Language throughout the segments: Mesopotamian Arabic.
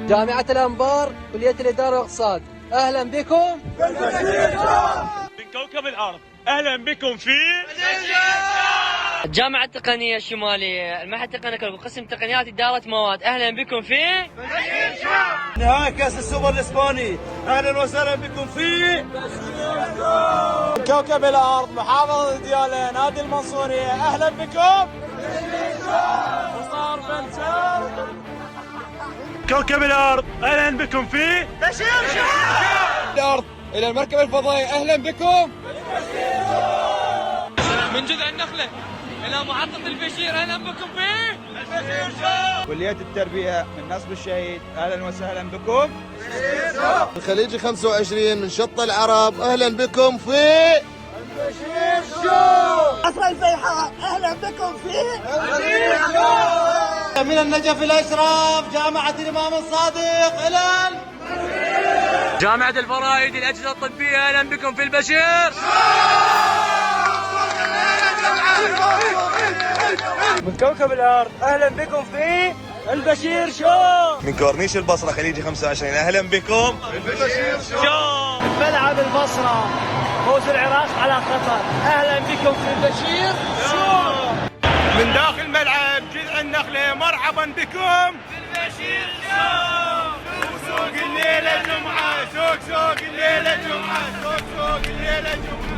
جامعة الأنبار كلية الإدارة والاقتصاد، أهلا بكم من كوكب الأرض. أهلا بكم في الجامعة التقنية الشمالية، المعهد التقني قسم تقنيات إدارة مواد، أهلا بكم في نهائي كأس السوبر الإسباني، أهلا وسهلا بكم في كوكب الأرض، محافظة ديالى، نادي المنصورية، أهلا بكم وصار بنشر كوكب الأرض. أهلا بكم في الأرض إلى المركبة الفضائية، أهلا بكم من جذع النخلة إلى محطة البشير، أهلا بكم في كلية التربية من نصب الشهيد، أهلا وسهلا بكم الخليجي 25 من شط العرب، أهلا بكم في البشير شو. قصر الفيحاء، أهلا بكم في البشير شو. من النجف الأشرف، جامعة الإمام الصادق، إلى جامعة الفرايد الأجهزة الطبية، أهلا بكم في البشير من كوكب الأرض، أهلا بكم في البشير شو. من كورنيش البصرة خليجي 25، أهلا بكم في البشير شو. من ملعب البصرة، فوز العراق على قطر، أهلا بكم في البشير شو. من داخل ملعب جذع النخلة، مرحبا بكم في البشير شو. سوق الليلة جمعة، سوق الليلة جمعة، سوق الليلة جمعة.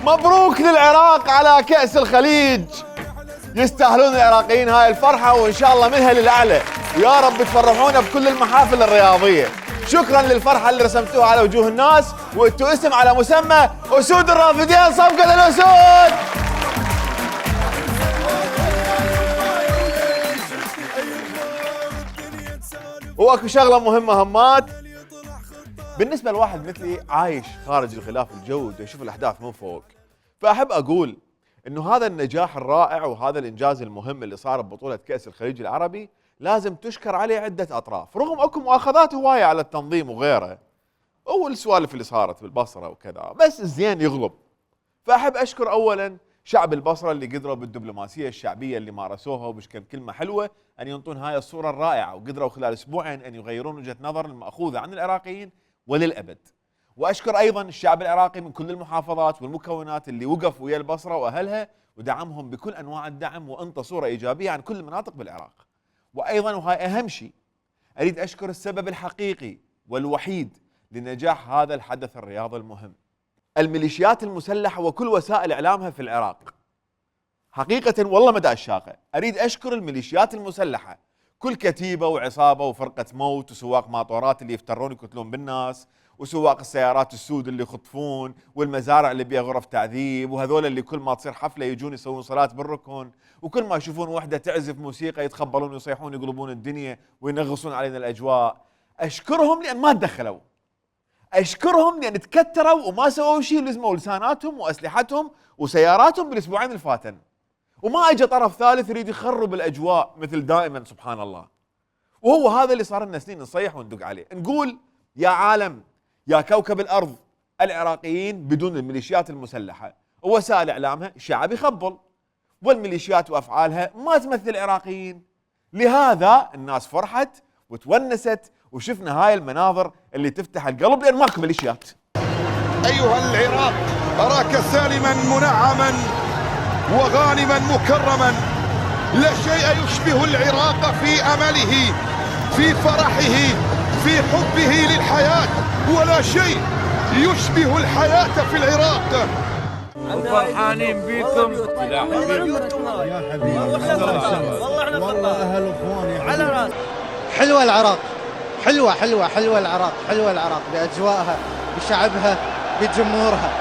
مبروك للعراق على كأس الخليج، يستاهلون العراقيين هاي الفرحة، وإن شاء الله منها للأعلى، ويا رب تفرحونا بكل المحافل الرياضية. شكرا للفرحة اللي رسمتوها على وجوه الناس، وانتوا اسم على مسمى أسود الرافدين، صفقة الأسود. واكو شغلة مهمة همات بالنسبة لواحد مثلي عايش خارج الغلاف الجوي ويشوف الأحداث من فوق، فأحب أقول إنه هذا النجاح الرائع وهذا الإنجاز المهم اللي صار ببطولة كأس الخليج العربي لازم تشكر عليه عدة أطراف، رغم أكو مؤاخذات هواية على التنظيم وغيره والسوالف اللي صارت بالبصرة وكذا، بس الزين يغلب. فأحب أشكر أولاً شعب البصرة اللي قدروا بالدبلوماسية الشعبية اللي مارسوها وبشكل كلمة حلوة أن ينطون هاي الصورة الرائعة، وقدروا خلال أسبوعين أن يغيرون وجهة نظر المأخوذة عن العراقيين وللأبد. وأشكر أيضا الشعب العراقي من كل المحافظات والمكونات اللي وقف ويا البصرة وأهلها ودعمهم بكل أنواع الدعم، وأنطى صورة إيجابية عن كل المناطق بالعراق. وأيضا وهاي أهم شيء، أريد أشكر السبب الحقيقي والوحيد لنجاح هذا الحدث الرياضي المهم، الميليشيات المسلحة وكل وسائل إعلامها في العراق. حقيقة والله مدى الشاقة أريد أشكر الميليشيات المسلحة، كل كتيبة وعصابة وفرقة موت وسواق ماطورات اللي يفترون يقتلون بالناس، وسواق السيارات السود اللي يخطفون، والمزارع اللي بيها غرف تعذيب، وهذول اللي كل ما تصير حفلة يجون يسوون صلاة بالركن، وكل ما يشوفون وحدة تعزف موسيقى يتخبلون ويصيحون يقلبون الدنيا وينغصون علينا الأجواء. أشكرهم لأن ما تدخلوا، أشكرهم لأن تكتروا وما سووا شيء، لزموا لساناتهم وأسلحتهم وسياراتهم بالأسبوعين الفاتن، وما اجى طرف ثالث يريد يخرب الاجواء مثل دائما سبحان الله. وهو هذا اللي صار لنا سنين نصيح وندق عليه، نقول يا عالم يا كوكب الارض، العراقيين بدون الميليشيات المسلحه ووسائل اعلامها شعب يخبل، والميليشيات وافعالها ما تمثل العراقيين. لهذا الناس فرحت وتونست وشفنا هاي المناظر اللي تفتح القلب لان ماكو ميليشيات. ايها العراق، اراك سالما منعما وغانما مكرما، لا شيء يشبه العراق في امله، في فرحه، في حبه للحياة، ولا شيء يشبه الحياة في العراق. فرحانين بيكم يا حبيبي. حلوة العراق، حلوة حلوة حلوة العراق، حلوة العراق بأجوائها بشعبها بجمهورها.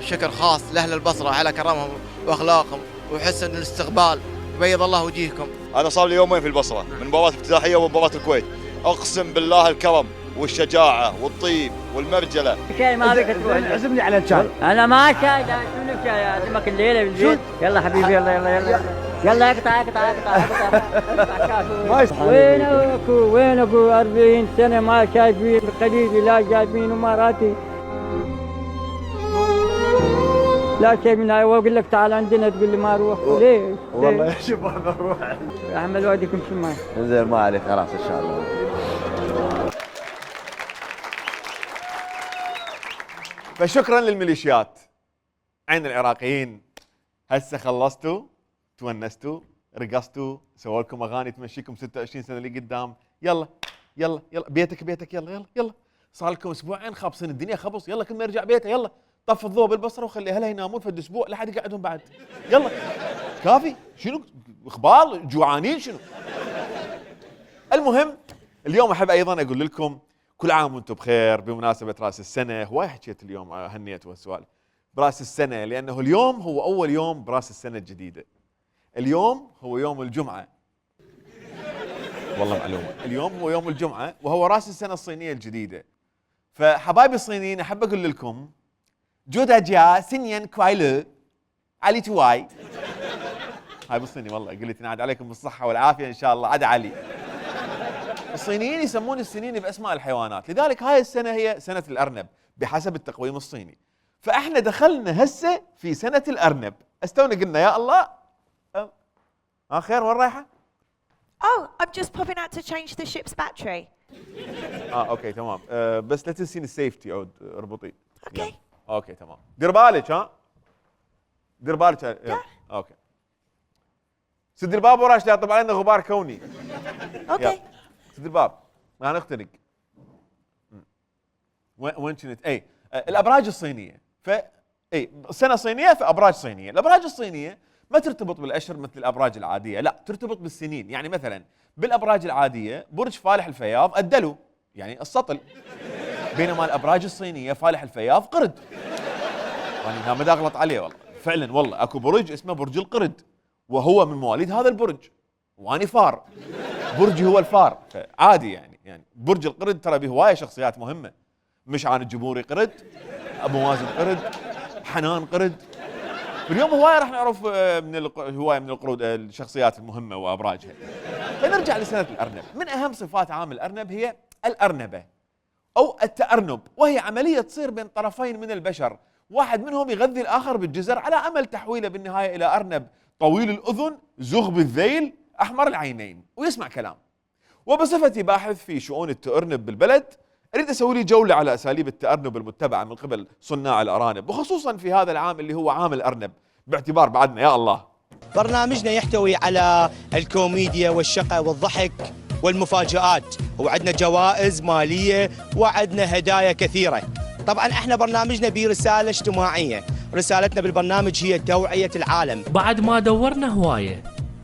شكر خاص لأهل البصرة على كرمهم وأخلاقهم وحسن الاستقبال، بيض الله وجيهكم. انا صار لي يومين في البصره، من مباراه افتتاحيه ومباراه الكويت. اقسم بالله الكرم والشجاعه والطيب والمرجله. شاي ما بك تروح عزمني على الشاي. انا ما شاي، لا شنو شاي؟ اعزمك الليله بالبيت. يلا حبيبي يلا اقطع وين ابو 40 سنه ما شايفين خليجي لا جايبين اماراتي لا شيء من هاي، واقول لك تعال عندنا تقول لي ما اروح. ليش؟ والله يا شباب بروح. اعمل وعدكم شو ما انزين ما عليك خلاص ان شاء الله. فشكرا للميليشيات. عين العراقيين هسه خلصتوا، تونستوا، رقصتوا، سووا لكم اغاني تمشيكم 26 سنه اللي قدام. يلا يلا يلا بيتك يلا يلا يلا. صار لكم اسبوعين خابصين الدنيا خبص، يلا كل ما يرجع بيته يلا طف الضوء بالبصره وخلي اهلها ينامون في الاسبوع لحد يقعدهم بعد. يلا كافي. شنو اخبار جوعانين شنو؟ المهم اليوم احب ايضا اقول لكم كل عام وانتم بخير بمناسبه راس السنه. هواي حكيت اليوم هنيت والسؤال براس السنه، لانه اليوم هو اول يوم براس السنه الجديده. اليوم هو يوم الجمعه. والله معلومه، اليوم هو يوم الجمعه وهو راس السنه الصينيه الجديده. فحبايبي الصينيين احب اقول لكم جودا جا سنين كوايلو علي تواي. هاي بالصيني والله قلت ينعاد عليكم بالصحه والعافيه ان شاء الله. عدا علي. الصينيين يسمون السنين باسماء الحيوانات، لذلك هاي السنه هي سنه الارنب بحسب التقويم الصيني. فاحنا دخلنا هسه في سنه الارنب. استونا قلنا يا الله خير وين رايحه؟ Oh, I'm just popping out to change the ship's battery. اوكي تمام. بس لا تنسين السيفتي عود اربطي. اوكي. اوكي تمام. دير بالك ها؟ دير بالك. اوكي. سد الباب وراش لا يطلع علينا غبار كوني. اوكي. سد الباب ما نختنق. وين كنت؟ الابراج الصينيه. سنه صينيه فابراج صينيه. الابراج الصينيه ما ترتبط بالاشهر مثل الابراج العاديه، لا ترتبط بالسنين. يعني مثلا بالابراج العاديه برج فالح الفياض الدلو يعني السطل، بينما الابراج الصينيه فالح الفياض قرد. انا ما اغلط عليه والله، فعلا والله اكو برج اسمه برج القرد وهو من مواليد هذا البرج، واني فار برجي هو الفار، عادي يعني برج القرد ترى به هوايه شخصيات مهمه. مشعان الجمهوري قرد، ابو مازن قرد، حنان قرد. اليوم هوايه راح نعرف هوايه من القرود الشخصيات المهمه وابراجها. فنرجع لسنه الارنب. من اهم صفات عام الارنب هي الارنبه او التارنب، وهي عمليه تصير بين طرفين من البشر، واحد منهم يغذي الاخر بالجزر على امل تحويله بالنهايه الى ارنب طويل الاذن، زغب الذيل، احمر العينين، ويسمع كلام. وبصفتي باحث في شؤون التأرنب بالبلد، اريد اسوي لي جوله على اساليب التأرنب المتبعه من قبل صناع الارانب، وخصوصا في هذا العام اللي هو عام الارنب، باعتبار بعدنا يا الله. برنامجنا يحتوي على الكوميديا والشقة والضحك والمفاجآت، وعندنا جوائز مالية وعندنا هدايا كثيرة. طبعا احنا برنامجنا برسالة اجتماعية، رسالتنا بالبرنامج هي توعية العالم. بعد ما دورنا هواية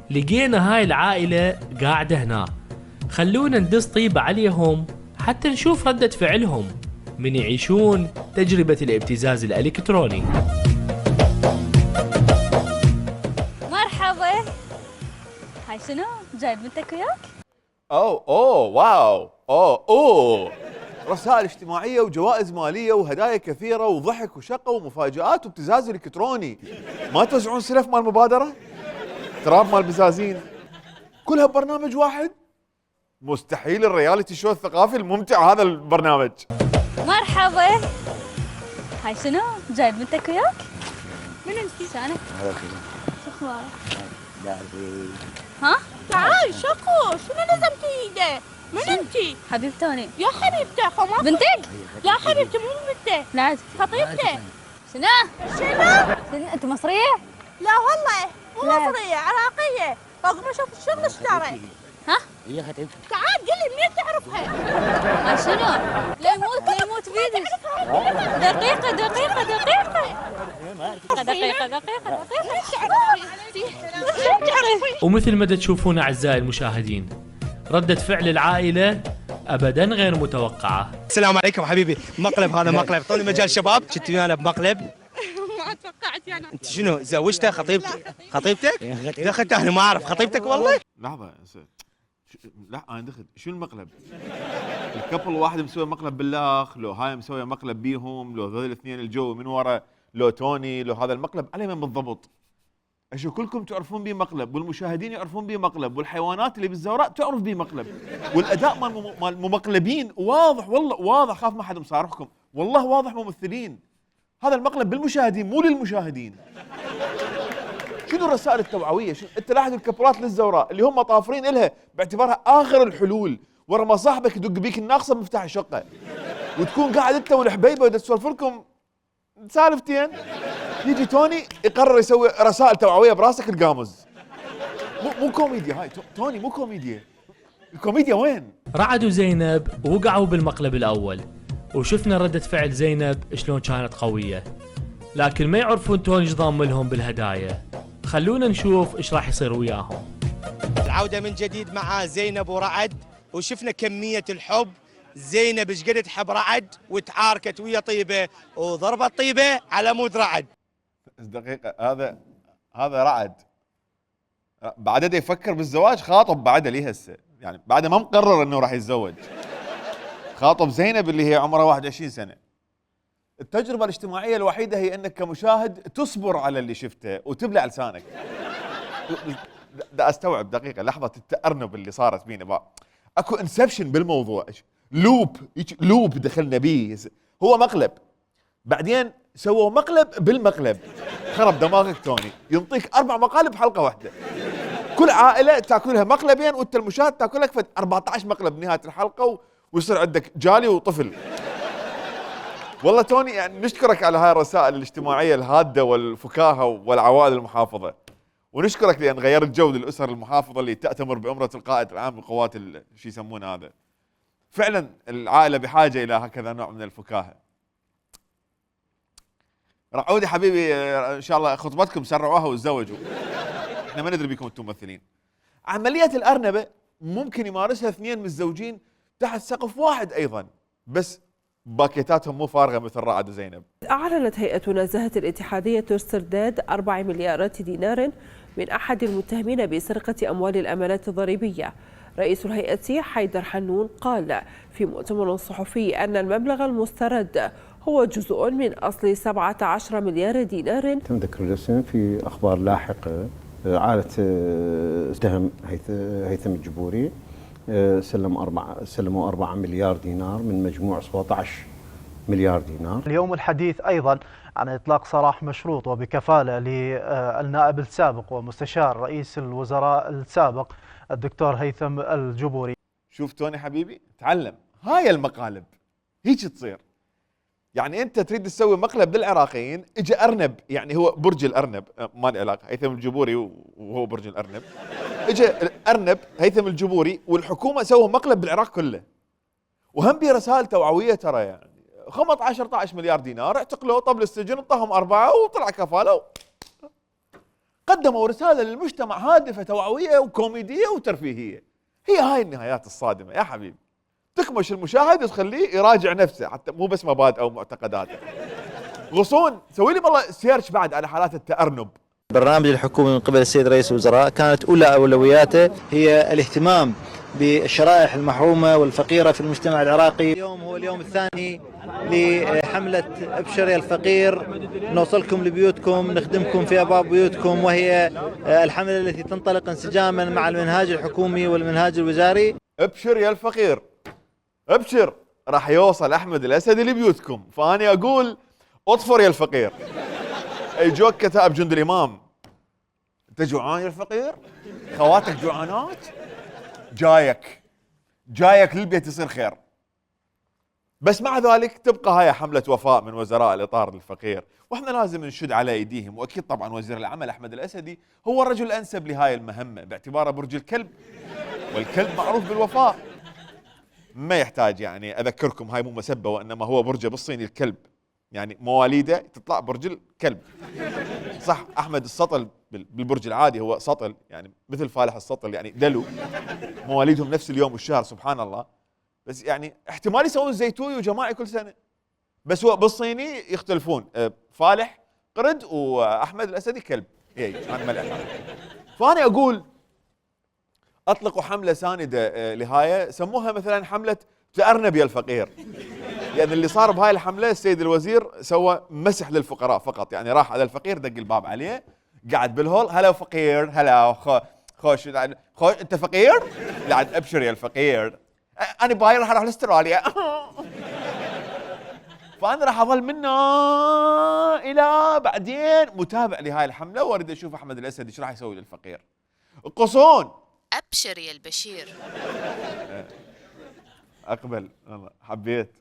لقينا هاي العائلة قاعدة هنا، خلونا ندس طيبة عليهم حتى نشوف ردة فعلهم من يعيشون تجربة الابتزاز الإلكتروني. مرحبا، هاي شنو؟ جايب بنتك وياك؟ اوه واو رسائل اجتماعية وجوائز مالية وهدايا كثيرة وضحك وشقة ومفاجآت وابتزاز الكتروني. ما توزعون سلف مال مبادرة؟ تراب مال بزازين؟ كلها ببرنامج واحد؟ مستحيل الرياليتي شو الثقافي الممتع هذا البرنامج. مرحبا، هاي شنو؟ جايب بنتك وياك؟ من انتي؟ شانك؟ شو اخبارك؟ ها؟ تعال شقو، شنو لزمتي ايده؟ من انتي؟ حبيبتي انا. يا حبيبته خلاص. بنتك؟ لا حبيبتي مو بنته. لا خطيبته. شنو؟ انت مصرية؟ لا والله مو مصرية، عراقية. فوق ما اشوف الشغل اشتريت. ها؟ تعال قل لي منين تعرفها؟ شنو؟ لا يموت حط بيدك. دقيقة دقيقة دقيقة. دقيقة دقيقة دقيقة. ومثل ما تشوفون أعزائي المشاهدين، ردة فعل العائلة أبدا غير متوقعة. السلام عليكم حبيبي. مقلب هذا مقلب. طولي مجال شباب. شفت انا بمقلب؟ ما توقعت انا. انت شنو زوجته خطيبتك؟ دخلت انا ما اعرف خطيبتك والله. لحظه لا انا دخلت شو المقلب؟ الكبل واحد مسوي مقلب بالاخ، لو هاي مسوي مقلب بيهم، لو ذول الاثنين الجو من ورا، لو توني، لو هذا المقلب على من بالضبط؟ اشو كلكم تعرفون بيه مقلب، والمشاهدين يعرفون بيه مقلب، والحيوانات اللي بالزوراء تعرف بيه مقلب، والاداء مال الممقلبين واضح، والله واضح، خاف ما حد مصارحكم، والله واضح ممثلين. هذا المقلب بالمشاهدين مو للمشاهدين. شنو الرسائل التوعويه؟ انت لاحظ الكبرات للزوراء اللي هم طافرين الها باعتبارها اخر الحلول، ورا ما صاحبك يدق بيك الناقصه بمفتاح الشقه، وتكون قاعد انت والحبيبه وتسولف لكم سالفتين، يجي توني يقرر يسوي رسائل توعويه براسك القامز. مو كوميديا هاي، توني مو كوميديا. الكوميديا وين؟ رعد وزينب وقعوا بالمقلب الأول، وشفنا ردة فعل زينب شلون كانت قوية، لكن ما يعرفون توني ايش ضام لهم بالهدايا. خلونا نشوف ايش راح يصير وياهم. العودة من جديد مع زينب ورعد، وشفنا كمية الحب. زينب ايش قد تحب رعد وتعاركت ويا طيبة وضربت طيبة على مود رعد. دقيقة، هذا رعد بعد يفكر بالزواج، خاطب بعد ليه هسه، يعني بعد ما مقرر انه راح يتزوج، خاطب زينب اللي هي عمرها 21 سنة. التجربة الاجتماعية الوحيدة هي انك كمشاهد تصبر على اللي شفته وتبلع لسانك. دا استوعب دقيقة لحظة التأرنب اللي صارت بينا بقى. اكو انسبشن بالموضوع، لوب دخلنا بيه. هو مقلب، بعدين سووا مقلب بالمقلب، خرب دماغك توني، ينطيك 4 مقالب بحلقة واحدة. كل عائلة تاكلها مقلبين، وانت المشاهد تاكل لك 14 مقلب بنهاية الحلقة، ويصير عندك جالي وطفل. والله توني يعني نشكرك على هاي الرسائل الاجتماعية الهادة والفكاهة والعوائل المحافظة، ونشكرك لأن غيرت جو للأسر المحافظة اللي تأتمر بأمرة القائد العام للقوات شو يسمونه هذا. فعلا العائلة بحاجة إلى هكذا نوع من الفكاهة. رعودي حبيبي إن شاء الله خطبتكم سرعوها وتزوجوا. احنا ما ندري بكم انتم ممثلين. عملية الأرنبة ممكن يمارسها 2 متزوجين تحت سقف واحد أيضا، بس باكيتاتهم مو فارغة مثل رعد وزينب. أعلنت هيئة نزاهة الاتحادية ترسرداد 4 مليارات دينار من أحد المتهمين بسرقة أموال الأمانات الضريبية. رئيس الهيئة حيدر حنون قال في مؤتمر صحفي أن المبلغ المسترد هو جزء من أصل 17 مليار دينار. تم ذكر الاسم في أخبار لاحقة. عائلة اتهم هيثم الجبوري سلموا 4 مليار دينار من مجموع 17 مليار دينار. اليوم الحديث أيضا عن إطلاق سراح مشروط وبكفالة للنائب السابق ومستشار رئيس الوزراء السابق الدكتور هيثم الجبوري. شوف توني حبيبي، تعلم هاي المقالب هيك تصير. يعني انت تريد تسوي مقلب للعراقيين، اجى ارنب، يعني هو برج الارنب، ما له علاقه، هيثم الجبوري وهو برج الارنب. اجى الارنب هيثم الجبوري والحكومه سووا مقلب بالعراق كله، وهم برسائل توعويه ترى، يعني 15 مليار دينار اعتقلوه، طب السجن، انطاهم 4 وطلع كفاله. قدموا رساله للمجتمع هادفه توعويه وكوميديه وترفيهيه. هي هاي النهايات الصادمه يا حبيبي، تكمش المشاهد وتخليه يراجع نفسه، حتى مو بس مبادئ او معتقداته. غصون سوي لي والله سيرش بعد على حالات التأرنب. برنامج الحكومي من قبل السيد رئيس الوزراء كانت أولى أولوياته هي الاهتمام بالشرائح المحرومة والفقيرة في المجتمع العراقي. اليوم هو اليوم الثاني لحملة أبشر يا الفقير، نوصلكم لبيوتكم، نخدمكم في أبواب بيوتكم، وهي الحملة التي تنطلق انسجاما مع المنهاج الحكومي والمنهاج الوزاري. أبشر يا الفقير، أبشر، راح يوصل أحمد الأسدي لبيوتكم، فأنا أقول أطفر يا الفقير. يجوك كتائب جند الإمام، أنت جوعان يا الفقير؟ خواتك جوعانات؟ جايك للبيت يصير خير. بس مع ذلك تبقى هاي حملة وفاء من وزراء الإطار للفقير، وإحنا لازم نشد على أيديهم. وأكيد طبعا وزير العمل أحمد الأسدي هو الرجل الأنسب لهاي المهمة باعتباره برج الكلب، والكلب معروف بالوفاء. ما يحتاج يعني اذكركم، هاي مو مسبه وانما هو برجه بالصيني الكلب، يعني مواليده تطلع برج الكلب. صح احمد السطل بالبرج العادي هو سطل، يعني مثل فالح السطل يعني دلو، مواليدهم نفس اليوم والشهر سبحان الله، بس يعني احتمال يسوون زيتوي وجماعي كل سنه، بس هو بالصيني يختلفون، فالح قرد واحمد الاسدي كلب، كان ملح. فانا اقول اطلقوا حمله سانده لهاي، سموها مثلا حمله تأرنب يا الفقير، يعني اللي صار بهاي الحمله السيد الوزير سوى مسح للفقراء فقط، يعني راح على الفقير دق الباب عليه، قعد بالهول، هلا فقير، هلا خوش انت فقير؟ قاعد ابشر يا الفقير، انا باير راح اروح لاستراليا. فانا راح اظل منه الى بعدين متابع لهاي الحمله، واريد اشوف احمد الاسد ايش راح يسوي للفقير. القصون ابشر يا البشير. اقبل والله حبيت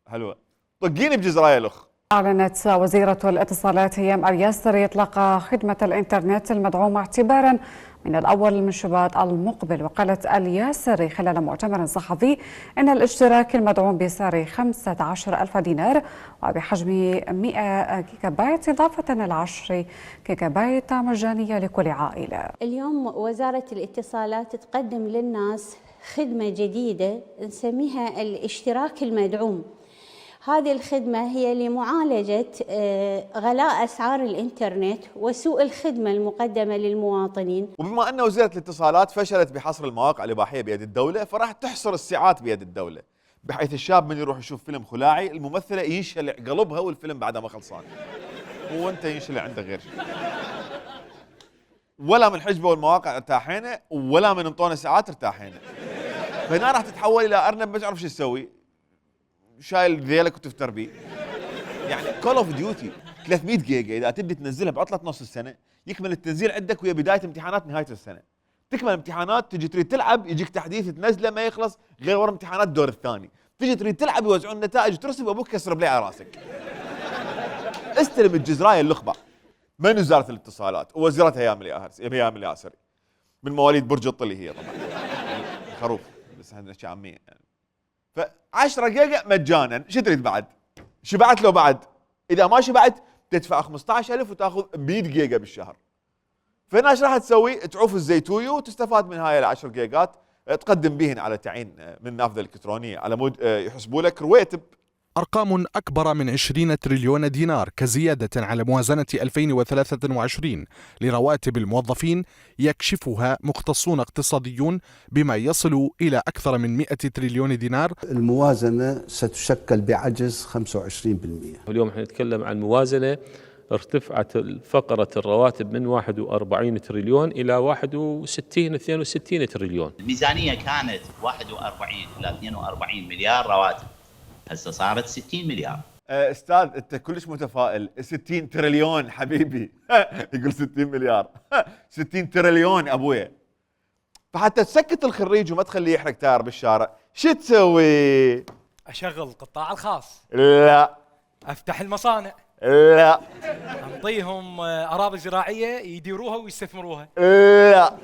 حلوه. طقيني بجزرايه الاخ. أعلنت وزيرة الاتصالات هيام الياسري إطلاق خدمة الإنترنت المدعومة اعتبارا من الأول من شباط المقبل. وقالت الياسري خلال مؤتمر صحفي أن الاشتراك المدعوم بسعر 15,000 دينار وبحجم 100 جيجا بايت إضافة إلى 10 جيجا بايت مجانية لكل عائلة. اليوم وزارة الاتصالات تقدم للناس خدمة جديدة نسميها الاشتراك المدعوم. هذه الخدمة هي لمعالجة غلاء أسعار الإنترنت وسوء الخدمة المقدمة للمواطنين. وبما أن وزارة الاتصالات فشلت بحصر المواقع الإباحية بيد الدولة، فراح تحصر الساعات بيد الدولة، بحيث الشاب من يروح يشوف فيلم خلاعي الممثلة ينشلع قلبها والفيلم بعد ما خلصان، وانت ينشلع عندك غير شيء. ولا من حجبه والمواقع ارتاحينا، ولا من انطونا ساعات ارتاحينا. فهنا راح تتحول إلى أرنب ما تعرف شو تسوي، شايل ذيلك وتفتر بيه. يعني كول اوف ديوتي 300 جيجا اذا تبدي تنزلها بعطله نص السنه، يكمل التنزيل عندك ويا بدايه امتحانات نهايه السنه. تكمل امتحانات تجي تريد تلعب يجيك تحديث تنزله ما يخلص غير ورا امتحانات الدور الثاني، تجي تريد تلعب يوزعون النتائج ترسب وابوك كسر بلي على راسك. استلم الجزرايه اللخبه من وزاره الاتصالات ووزيرتها هيام الياسري من مواليد برج الطلي، هي طبعا خروف بس عندنا عاميه يعني. ف10 جيجا مجانا، شو تريد بعد؟ شبعت له بعد؟ اذا ما شبعت تدفع 15,000 وتاخذ 100 جيجا بالشهر. فهنا ايش راح تسوي؟ تعوف الزيتويو وتستفاد من هاي ال10 جيجات، تقدم بهن على تعيين من النافذه الالكترونيه على مود يحسبوا لك رواتب. أرقام أكبر من 20 تريليون دينار كزيادة على موازنة 2023 لرواتب الموظفين يكشفها مختصون اقتصاديون، بما يصل إلى أكثر من 100 تريليون دينار. الموازنة ستشكل بعجز 25%. اليوم نتكلم عن موازنة ارتفعت فقرة الرواتب من 41 تريليون إلى 62 تريليون. الميزانية كانت 41 إلى 42 مليار رواتب، هسه صارت 60 مليار. استاذ انت كلش متفائل. 60 تريليون حبيبي. يقول 60 مليار. 60 تريليون ابويا. فحتى تسكت الخريج وما تخليه يحرق تاير بالشارع شو تسوي؟ اشغل القطاع الخاص. لا. افتح المصانع. لا. انطيهم اراضي زراعيه يديروها ويستثمروها. لا.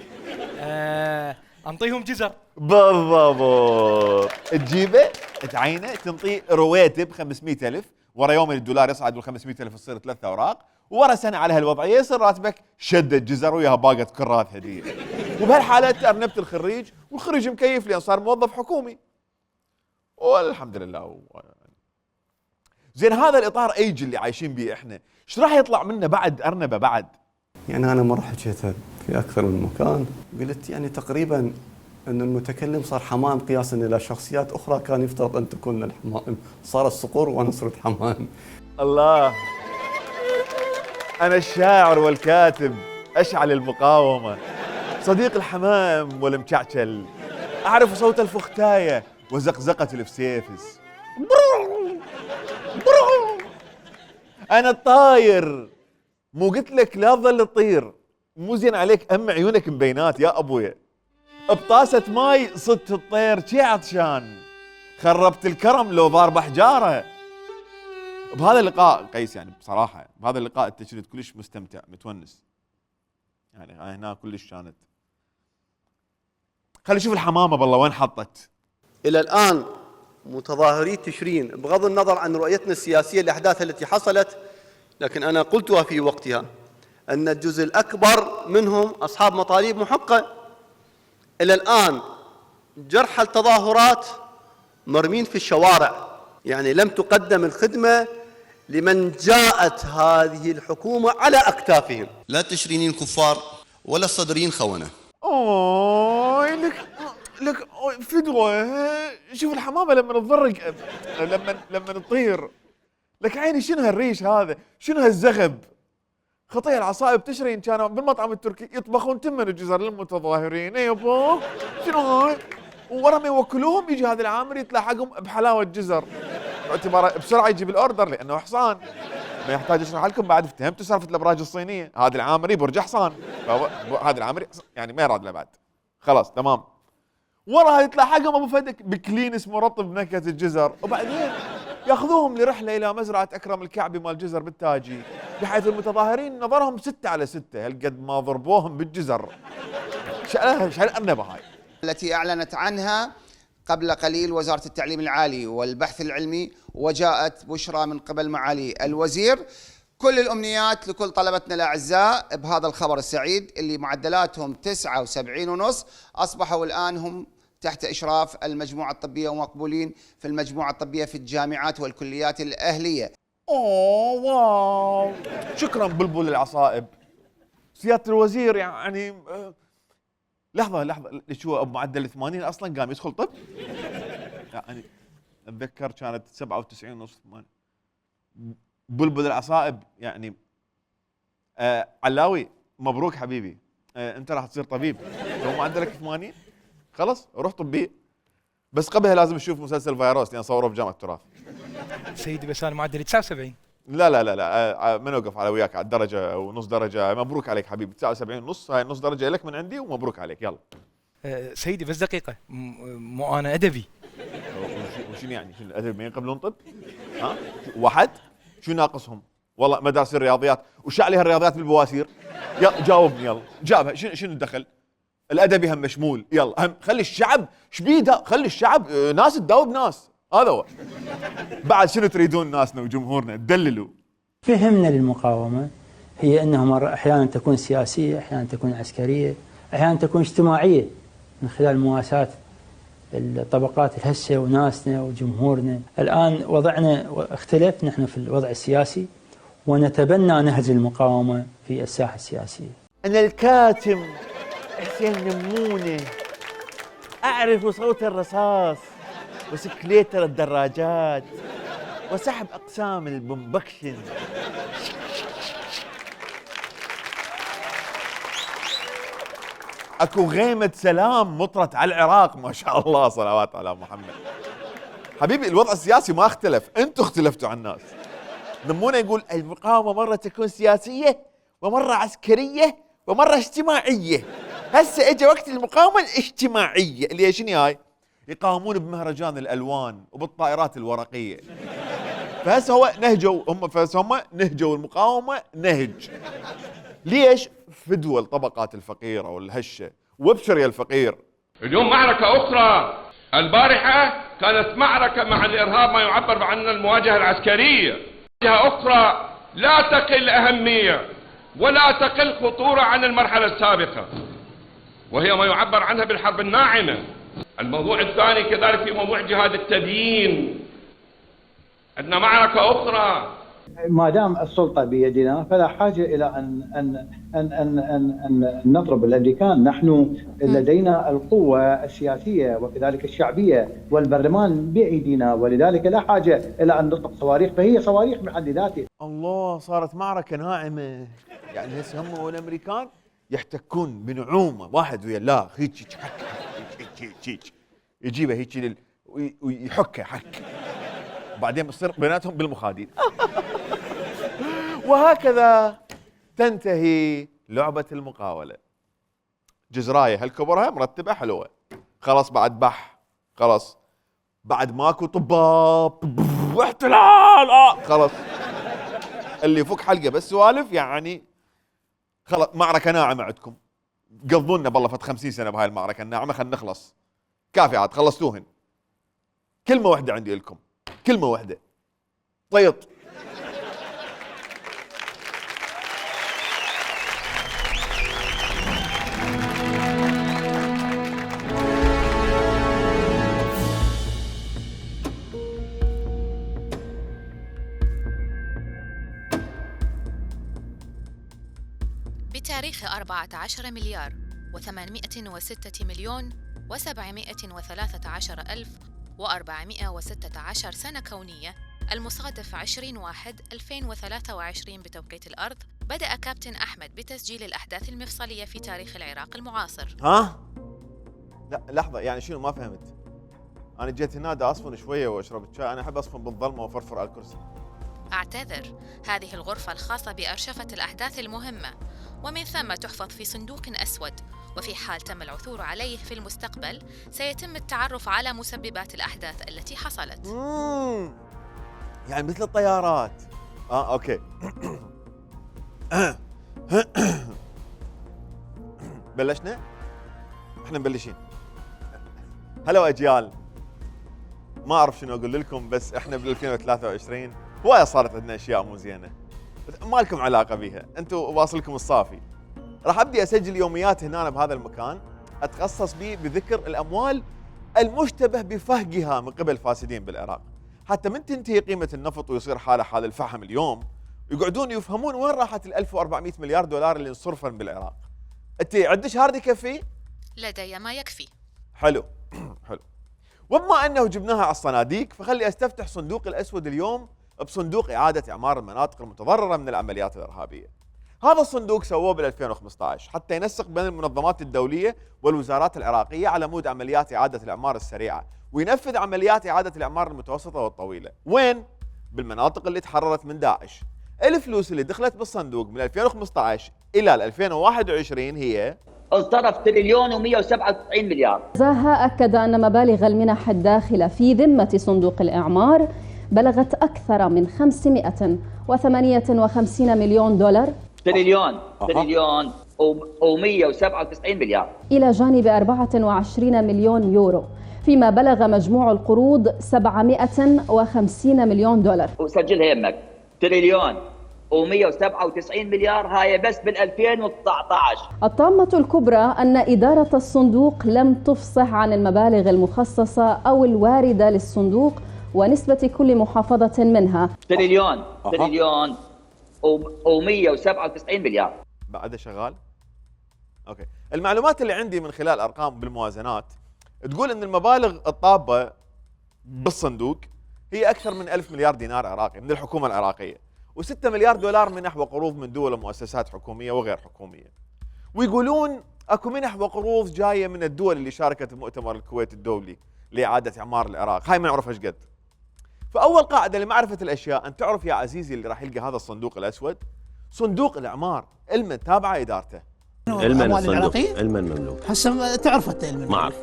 انطيهم جزر. بالضبط. تجيبه تعينه تنطيه رواتب 500,000، ورا يوم الدولار يصعد وال500,000 تصير 3 اوراق، ورا سنه على هالوضعيه يصير راتبك شده جزر وياها باقه كرات هديه. وبهالحاله تأرنبت الخريج، والخريج مكيف لان صار موظف حكومي. والحمد لله. زين هذا الاطار ايج اللي عايشين به احنا، ايش راح يطلع منه بعد ارنبه بعد؟ يعني انا مره حكيتها في اكثر من مكان، قلت يعني تقريبا أن المتكلم صار حمام قياسا إلى شخصيات أخرى كان يفترض أن تكون الحمام، صار الصقور وأنا صرت حمام. الله، أنا الشاعر والكاتب أشعل المقاومة، صديق الحمام والمشعشل، أعرف صوت الفختاية وزقزقة الفسيفس. أنا الطاير، مو قلت لك لا تظل تطير، مو زين عليك أم عيونك مبينات يا أبويا. بطاسة ماي صدت الطير شي عطشان، خربت الكرم لو ضارب حجاره. بهذا اللقاء قيس يعني بصراحه بهذا اللقاء التجريد كلش مستمتع متونس، يعني هنا كلش كانت. خلي نشوف الحمامه بالله وين حطت. الى الان متظاهري تشرين بغض النظر عن رؤيتنا السياسية للأحداث التي حصلت، لكن أنا قلتها في وقتها أن الجزء الأكبر منهم أصحاب مطالب محقة. إلى الآن جرحى التظاهرات مرمين في الشوارع، يعني لم تقدم الخدمة لمن جاءت هذه الحكومة على أكتافهم. لا تشرينين كفار ولا الصدريين خونة. اوه لك فدوة. شوف الحمامة لما تضرق، لما تطير لك عيني، شنو هالريش هذا؟ شنو هالزغب؟ خطية العصائب تشرين كانوا بالمطعم التركي يطبخون تمن الجزر للمتظاهرين. يابا شنو هاي؟ ورا ما يوكلوهم يجي هذا العامل يطلع حقهم بحلاوة جزر، باعتباره بسرعة يجيب الاوردر لانه حصان. ما يحتاج اشرح لكم بعد، افتهمتوا سالفة الابراج الصينية. هذا العامري برج حصان، هذا العامري يعني ما يراد له بعد، خلاص تمام. وراها يطلع حقهم ابو فدك بكلينس مرطب نكهة الجزر، وبعدين ياخذوهم لرحلة الى مزرعة اكرم الكعبي مال جزر بالتاجي، بحيث المتظاهرين نظرهم 6 على 6، هالقد ما ضربوهم بالجزر. شو الارنبة هاي التي اعلنت عنها قبل قليل وزارة التعليم العالي والبحث العلمي، وجاءت بشرى من قبل معالي الوزير. كل الأمنيات لكل طلبتنا الأعزاء بهذا الخبر السعيد اللي معدلاتهم 79.5 أصبحوا الآن هم تحت إشراف المجموعة الطبية ومقبولين في المجموعة الطبية في الجامعات والكليات الأهلية. اوه واو، شكرا بلبل العصائب. سيادة الوزير يعني لحظة شو ابو معدل 80 اصلا قام يدخل طب؟ يعني اتذكر كانت 97.5. بلبل العصائب يعني. علاوي مبروك حبيبي، انت راح تصير طبيب. لو معدلك 80 خلص روح طبي، بس قبلها لازم تشوف مسلسل فيروس لان صوره في جامعة التراث. سيدي بس انا معدلي 79. لا من اوقف على وياك على درجة ونص درجة. مبروك عليك حبيبي، 79.5، هاي نص درجة لك من عندي ومبروك عليك. يلا سيدي بس دقيقة، مو انا ادبي. وشنو يعني؟ شنو الادب ما ينقبلون طب؟ ها؟ واحد؟ شو ناقصهم؟ والله مدارس الرياضيات، وش عليها الرياضيات بالبواسير؟ يلا جاوبني، يلا جابها. شنو الدخل؟ الادبي هم مشمول. يلا هم خلي الشعب شبيده، خلي الشعب ناس تداوب ناس. هذا هو. بعد شنو تريدون ناسنا وجمهورنا؟ تدللوا. فهمنا للمقاومة هي أنها أحيانا تكون سياسية، أحيانا تكون عسكرية، أحيانا تكون اجتماعية من خلال مواساة الطبقات الهشة وناسنا وجمهورنا. الآن وضعنا اختلف نحن في الوضع السياسي، ونتبنى نهج المقاومة في الساحة السياسية. أنا الكاتم حسين نمونة، أعرف صوت الرصاص وسكليتر الدراجات وسحب أقسام البومبكشن. اكو غيمة سلام مطرت على العراق، ما شاء الله، صلوات على محمد. حبيبي الوضع السياسي ما اختلف، انتوا اختلفتوا عن الناس. نمونا يقول المقاومة مرة تكون سياسية ومرة عسكرية ومرة اجتماعية. هسه اجى وقت المقاومة الاجتماعية اللي هي شنو هاي؟ يقاومون بمهرجان الالوان وبالطائرات الورقية. فهسه هو نهجوا هم نهجوا المقاومة نهج. ليش؟ فدوى الطبقات الفقيرة والهشة، وابشر يا الفقير. اليوم معركة أخرى. البارحة كانت معركة مع الإرهاب، ما يعبر عنها المواجهة العسكرية. مواجهة أخرى لا تقل أهمية ولا تقل خطورة عن المرحلة السابقة، وهي ما يعبر عنها بالحرب الناعمة. الموضوع الثاني كذلك في موضوع جهاد التبيين. عندنا معركة أخرى. ما دام السلطة بيدنا فلا حاجة إلى أن نضرب الأمريكان. نحن لدينا القوة السياسية وكذلك الشعبية والبرلمان بأيدينا، ولذلك لا حاجة إلى أن نطلق صواريخ، فهي صواريخ بحد ذاتها. الله، صارت معركة ناعمة. يعني هسه هم والأمريكان يحتكون بنعومة واحد ويا لا هيك يجيبه هيك ويحكه حك، وبعدين بتصير بيناتهم بالمخاديد. وهكذا تنتهي لعبة المقاولة. جزراية هالكبرها مرتبة حلوة، خلاص بعد بح، خلاص بعد ماكو طباب واحتلال، خلاص اللي يفك حلقة بس سوالف. يعني خلاص معركة ناعمة عندكم، قضونا بالله فت 50 سنة بهاي المعركة الناعمة، خلينا نخلص. كافي عاد خلصتوهن. كلمة واحدة عندي لكم، كلمة واحدة، طيط. بتاريخ 14 مليار و806 مليون و713,416 سنة كونية، المصادف 20/1/2023 بتوقيت الأرض، بدأ كابتن أحمد بتسجيل الأحداث المفصلية في تاريخ العراق المعاصر. ها؟ لا لحظة، يعني شنو؟ ما فهمت. أنا جيت هنا دا أصفن شوية وأشرب الشاي، أنا أحب أصفن بالظلمة وأفرفر على الكرسي. أعتذر، هذه الغرفة الخاصة بأرشفة الأحداث المهمة، ومن ثم تحفظ في صندوق أسود، وفي حال تم العثور عليه في المستقبل سيتم التعرف على مسببات الأحداث التي حصلت. يعني مثل الطيارات. أوكي. بلشنا؟ احنا مبلشين. هلا أجيال. ما أعرف شنو أقول لكم، بس احنا بال 2023 هواية صارت عندنا أشياء مو زينة، بس ما لكم علاقة بيها، أنتم واصلكم الصافي. راح أبدي أسجل يوميات هنا بهذا المكان أتخصص به بذكر الأموال المشتبه بفهقها من قبل فاسدين بالعراق، حتى من تنتهي قيمة النفط ويصير حاله حال الفحم اليوم يقعدون يفهمون وين راحت ال 1400 مليار دولار اللي انصرفن بالعراق. أنت عندك هارد يكفي؟ لدي ما يكفي. حلو. حلو. وبما أنه جبناها على الصناديق، فخلي أستفتح صندوق الأسود اليوم بصندوق إعادة إعمار المناطق المتضررة من العمليات الإرهابية. هذا الصندوق سووه بال 2015 حتى ينسق بين المنظمات الدولية والوزارات العراقية على مود عمليات إعادة الإعمار السريعة، وينفذ عمليات إعادة الإعمار المتوسطة والطويلة. وين؟ بالمناطق اللي تحررت من داعش. الفلوس اللي دخلت بالصندوق من 2015 إلى 2021 هي انصرف تريليون و197 مليار. زاها أكد أن مبالغ المنح الداخلة في ذمة صندوق الإعمار بلغت أكثر من 558 مليون دولار، تريليون و197 مليار، إلى جانب 24 مليون يورو، فيما بلغ مجموع القروض 750 مليون دولار. وسجلها يمك، تريليون و197 مليار، هاي بس بال 2019. الطامة الكبرى أن إدارة الصندوق لم تفصح عن المبالغ المخصصة أو الواردة للصندوق ونسبة كل محافظة منها. تريليون و197 مليار. بعد شغال؟ اوكي. المعلومات اللي عندي من خلال ارقام بالموازنات تقول ان المبالغ الطابة بالصندوق هي اكثر من 1000 مليار دينار عراقي من الحكومة العراقية، و6 مليار دولار منح وقروض من دول ومؤسسات حكومية وغير حكومية. ويقولون اكو منح وقروض جاية من الدول اللي شاركت بمؤتمر الكويت الدولي لإعادة إعمار العراق، هاي ما نعرف ايش قد. فأول قاعدة لمعرفة الأشياء أن تعرف يا عزيزي اللي راح يلقى هذا الصندوق الأسود، صندوق الإعمار علما تابعة إدارته. علما الصندوق علما مملوك. هسه تعرف انت علما ما أعرف،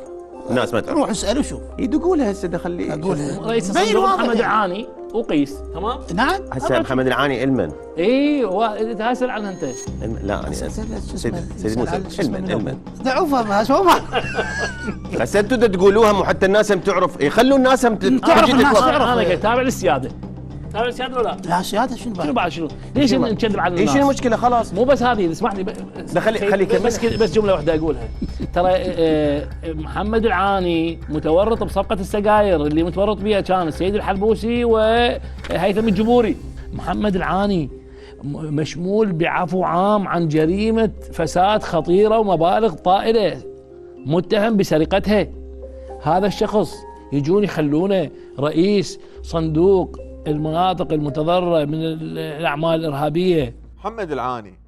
الناس ما تعرف. روح اسأل وشوف. يدقولها هسه دخل اقولها. رئيس الصندوق محمد العاني وقيس، تمام؟ نعم. هسه محمد العاني علما. اي تسأل عنها انت. لا انا سيد موسى علما. دعوفها ما هسه انتم تقولوها وحتى الناس هم تعرف، يخلوا الناس هم تعرف. انا قاعد تابع للسياده. تابع للسياده ولا لا؟ السياده شنو بعد شنو؟ ليش نكذب على الناس؟ ايش المشكله؟ خلاص مو بس هذه، اسمح لي خلي بس جمله واحده اقولها. ترى محمد العاني متورط بصفقه السجاير اللي متورط بها كان السيد الحلبوسي وهيثم الجبوري. محمد العاني مشمول بعفو عام عن جريمه فساد خطيره ومبالغ طائله، متهم بسرقتها. هذا الشخص يجون يخلونه رئيس صندوق المناطق المتضررة من الأعمال الإرهابية. محمد العاني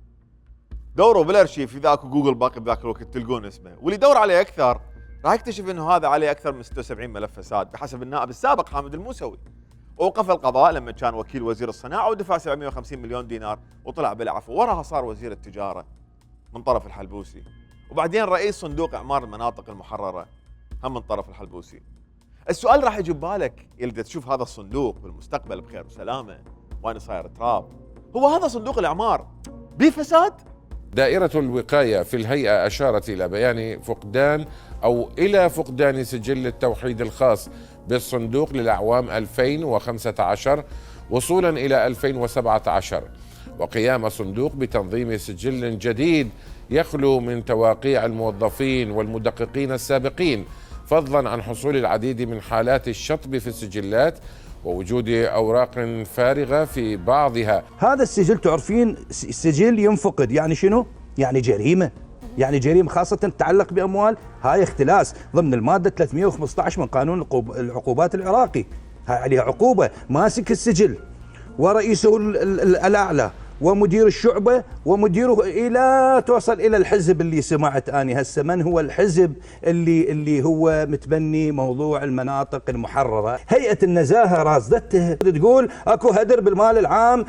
دوروا بالارشيف اذا اكو جوجل باقي بذاك الوقت تلقون اسمه، واللي يدور عليه اكثر راح يكتشف انه هذا عليه اكثر من 76 ملف فساد بحسب النائب السابق حامد الموسوي. ووقف القضاء لما كان وكيل وزير الصناعه ودفع 750 مليون دينار وطلع بالعفو، وراها صار وزير التجاره من طرف الحلبوسي، وبعدين رئيس صندوق اعمار المناطق المحرره هم من طرف الحلبوسي. السؤال راح يجي ببالك يلي تشوف هذا الصندوق بالمستقبل بخير وسلامه وانا صاير تراب، هو هذا صندوق الاعمار بيه فساد؟ دائرة الوقاية في الهيئة أشارت إلى بيان فقدان أو إلى فقدان سجل التوحيد الخاص بالصندوق للأعوام 2015 وصولا إلى 2017، وقيام الصندوق بتنظيم سجل جديد يخلو من تواقيع الموظفين والمدققين السابقين، فضلا عن حصول العديد من حالات الشطب في السجلات ووجود أوراق فارغة في بعضها. هذا السجل تعرفين السجل ينفقد، يعني شنو؟ يعني جريمة، يعني جريمة خاصة تتعلق بأموال، هاي اختلاس ضمن المادة 315 من قانون العقوبات العراقي، هاي عليها عقوبة. ماسك السجل ورئيسه الأعلى ومدير الشعبة ومديره إلى توصل إلى الحزب اللي سمعت أني هسه من هو الحزب اللي هو متبني موضوع المناطق المحررة. هيئة النزاهة راصدته تقول أكو هدر بالمال العام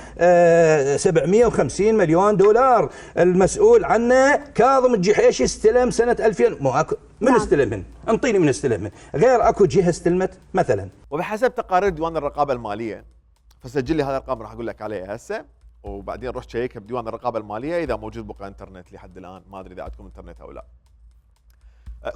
750 مليون دولار، المسؤول عنه كاظم الجحيشي استلم سنة 2000. مو أكو من استلمهن؟ انطيني من استلمهن، غير أكو جهة استلمت مثلا. وبحسب تقارير ديوان الرقابة المالية، فسجل لي هذا الرقم راح أقول لك عليه هسه، وبعدين روح شيكها بديوان الرقابه الماليه اذا موجود بقى انترنت لحد الان، ما ادري اذا عندكم انترنت او لا.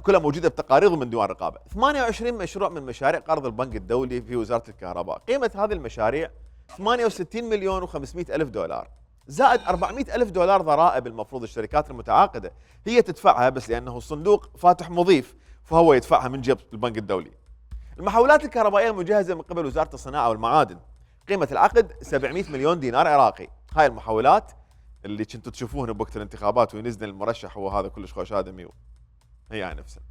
كلها موجوده بتقارير من ديوان الرقابه. 28 مشروع من مشاريع قرض البنك الدولي في وزاره الكهرباء، قيمه هذه المشاريع 68 مليون و500 الف دولار، زائد 400 الف دولار ضرائب المفروض الشركات المتعاقده هي تدفعها، بس لانه الصندوق فاتح مضيف فهو يدفعها من جيب البنك الدولي. المحولات الكهربائيه المجهزه من قبل وزاره الصناعه والمعادن، قيمة العقد 700 مليون دينار عراقي. هاي المحولات اللي كنتوا تشوفوهن بوقت الانتخابات وينزل المرشح هو هذا كلش خوش آدمي، هي نفسها.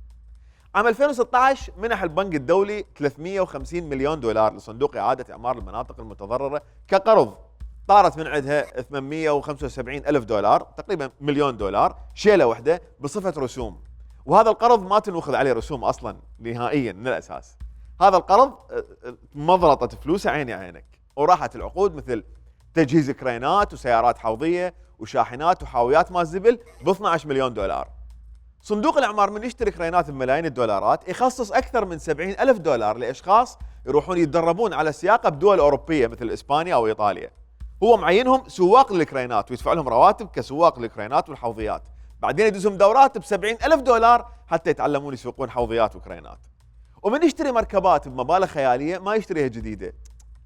عام 2016 منح البنك الدولي 350 مليون دولار لصندوق إعادة إعمار المناطق المتضررة كقرض، طارت من عندها 875 ألف دولار، تقريبا مليون دولار شيلة واحدة بصفة رسوم، وهذا القرض ما تنوخذ عليه رسوم أصلا نهائيا من الأساس. هذا القرض مضرطة فلوسه عيني عينك، وراحت العقود مثل تجهيز كرينات وسيارات حوضية وشاحنات وحاويات ماء الزبل ب 12 مليون دولار. صندوق الإعمار من يشتري كرينات بملايين الدولارات يخصص أكثر من 70 ألف دولار لأشخاص يروحون يتدربون على السياقة بدول أوروبية مثل إسبانيا أو إيطاليا. هو معينهم سواق للكرينات ويدفع لهم رواتب كسواق للكرينات والحوضيات، بعدين يدزهم دورات ب70 ألف دولار حتى يتعلمون يسوقون حوضيات وكرينات. ومن يشتري مركبات بمبالغ خيالية ما يشتريها جديدة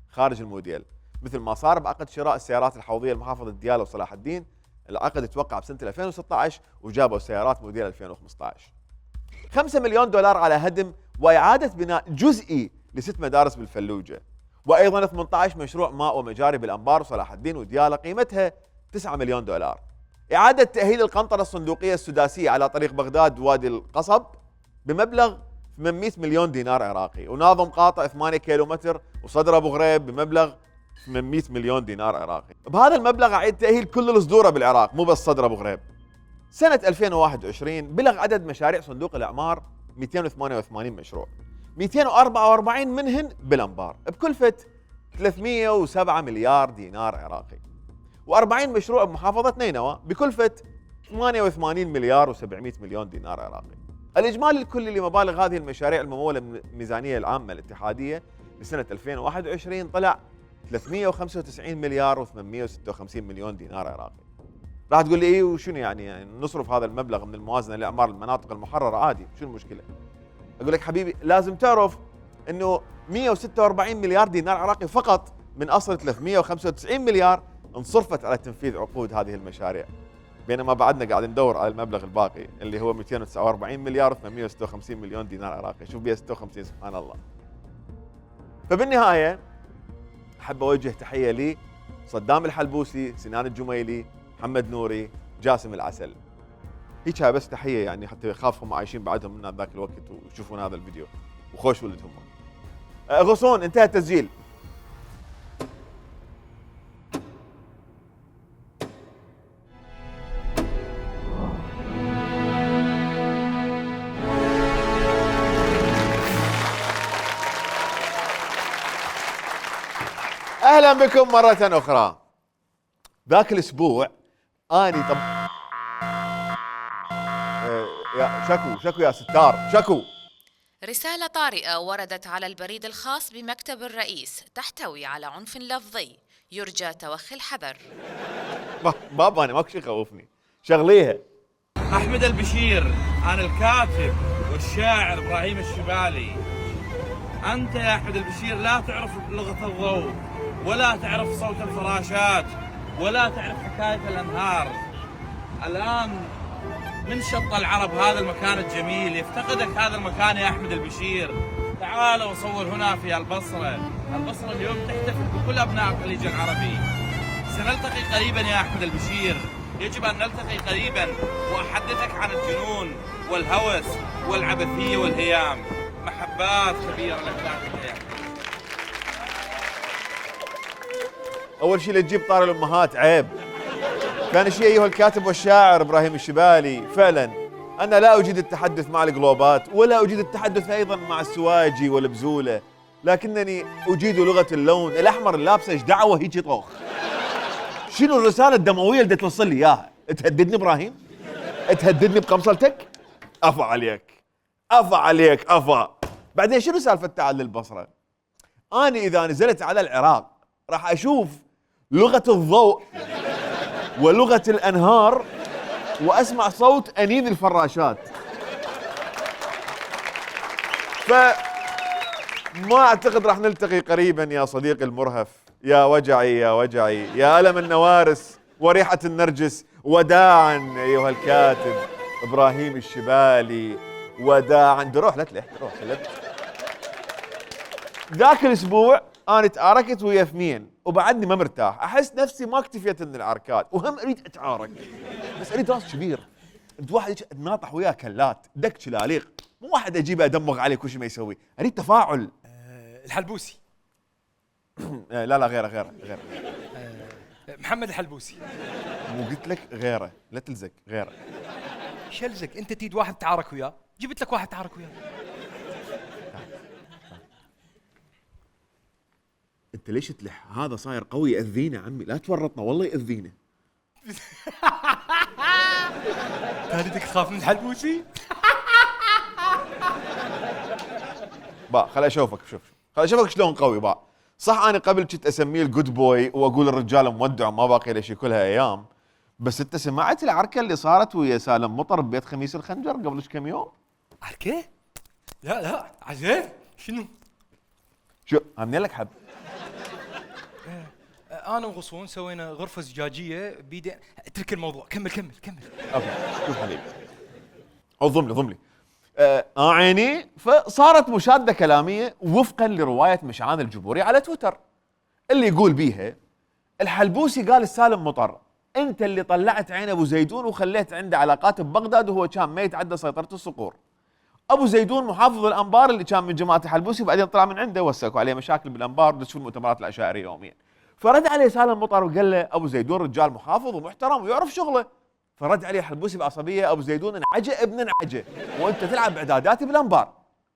خارج الموديل، مثل ما صار بعقد شراء السيارات الحوضية لمحافظة ديالى وصلاح الدين. العقد توقع بسنة 2016 وجابوا سيارات موديل 2015. 5 مليون دولار على هدم وإعادة بناء جزئي ل6 مدارس بالفلوجة، وأيضا 18 مشروع ماء ومجاري بالأنبار وصلاح الدين وديالى قيمتها 9 مليون دولار. إعادة تأهيل القنطرة الصندوقية السداسية على طريق بغداد وادي القصب بمبلغ 800 مليون دينار عراقي، وناظم قاطع 8 كيلومتر وصدر أبو غريب بمبلغ 800 مليون دينار عراقي. بهذا المبلغ أعيد تأهيل كل الصدورة بالعراق مو بس صدر أبو غريب. سنة 2021 بلغ عدد مشاريع صندوق الإعمار 288 مشروع، 244 منهن بالأنبار بكلفة 307 مليار دينار عراقي، و40 مشروع بمحافظة نينوى بكلفة 88 مليار و700 مليون دينار عراقي. الإجمالي الكلي لمبالغ هذه المشاريع الممولة من الميزانية العامة الاتحادية لسنة 2021 طلع 395 مليار و856 مليون دينار عراقي. راح تقول لي ايه وشنو يعني نصرف هذا المبلغ من الموازنة لإعمار المناطق المحررة عادي، شنو المشكلة؟ أقول لك حبيبي لازم تعرف إنه 146 مليار دينار عراقي فقط من أصل 395 مليار انصرفت على تنفيذ عقود هذه المشاريع، بينما بعدنا قاعد ندور على المبلغ الباقي اللي هو 249 مليار و856 مليون دينار عراقي. شوف بيها 56 سبحان الله. فبالنهاية أحب أوجه تحية لي صدام الحلبوسي، سنان الجميلي، محمد نوري، جاسم العسل. هيك بس تحية يعني حتى يخافهم عايشين بعدهم من ذاك الوقت ويشوفون هذا الفيديو وخوش ولدهم. غصون انتهى التسجيل. اهلا بكم مرة اخرى. ذاك الاسبوع اني شكو يا ستار شكو. رسالة طارئة وردت على البريد الخاص بمكتب الرئيس تحتوي على عنف لفظي يرجى توخي الحذر. بابا انا ماكو شيء يخوفني، شغليها. احمد البشير، انا الكاتب والشاعر ابراهيم الشبالي. أنت يا أحمد البشير لا تعرف لغة الضوء، ولا تعرف صوت الفراشات، ولا تعرف حكاية الأنهار. الآن من شط العرب هذا المكان الجميل يفتقدك هذا المكان يا أحمد البشير. تعال وصور هنا في البصرة. البصرة اليوم تحتفل بكل أبناء الخليج العربي. سنلتقي قريبا يا أحمد البشير، يجب أن نلتقي قريبا وأحدثك عن الجنون والهوس والعبثية والهيام. محبات كبيرة لك لا تنتهي. اول شيء لا تجيب طار الامهات، عيب. ثاني شيء ايها الكاتب والشاعر ابراهيم الشبالي، فعلا انا لا اجيد التحدث مع القلوبات، ولا اجيد التحدث ايضا مع السواجي والبزوله، لكنني اجيد لغه اللون الاحمر اللابسه ايش دعوه هيجي طوخ. شنو الرساله الدمويه اللي توصل لي اياها؟ تهددني ابراهيم؟ تهددني بقمصلتك؟ افا عليك، افا عليك، افا. بعدين شنو سالفه تعال للبصره؟ انا اذا نزلت على العراق راح اشوف لغه الضوء ولغه الانهار واسمع صوت انين الفراشات. ما اعتقد راح نلتقي قريبا يا صديقي المرهف. يا وجعي يا وجعي، يا ألم النوارس وريحة النرجس. وداعا أيها الكاتب إبراهيم الشبالي، وداعا. روح لا تلح، روح ذاك الأسبوع أنا تآركت ويا اثنين وبعدني ما مرتاح، أحس نفسي ما اكتفيت من العركات وهم أريد أتعارك، بس أريد راس كبير. أنت واحد ناطح وياه كلات دك شلاليق، مو واحد أجيبه أدمغ عليه كل شيء ما يسوي، أريد تفاعل. الحلبوسي. لا غيره. محمد الحلبوسي. مو قلت لك غيره، لا تلزق غيره. شلزق انت تريد واحد تعارك وياه، جبت لك واحد تعارك وياه. انت ليش تلح؟ هذا صاير قوي يأذينا عمي، لا تورطنا والله يأذينا. بدك تخاف من الحلبوسي؟ با خل اشوفك، خل اشوفك شلون قوي. با صح انا قبل كنت اسميه الجود بوي واقول الرجال مودع وما باقي له شيء كلها ايام، بس انت سمعت العركه اللي صارت ويا سالم مطر ببيت خميس الخنجر قبل كم يوم؟ عركه؟ لا عزيز شنو؟ شو منين لك حب؟ انا وغصون سوينا غرفه زجاجيه بيدي. اترك الموضوع، كمل. اوكي شوف حبيبي، ضم لي عيني. فصارت مشاده كلاميه وفقا لروايه مشعان الجبوري على تويتر اللي يقول بيها الحلبوسي قال السالم مطر انت اللي طلعت عين ابو زيدون وخليت عنده علاقات ببغداد وهو كان ما يتعدى سيطره الصقور. ابو زيدون محافظ الانبار اللي كان من جماعه الحلبوسي وبعدين طلع من عنده وسكوا عليه مشاكل بالانبار وتشوف المؤتمرات العشائريه يوميا. فرد عليه سالم مطر وقال له ابو زيدون رجال محافظ ومحترم ويعرف شغله. فرد عليه الحلبوسي بعصبيه ابو زيدون انعجه ابن انعجه وانت تلعب باعداداتي بالانبار.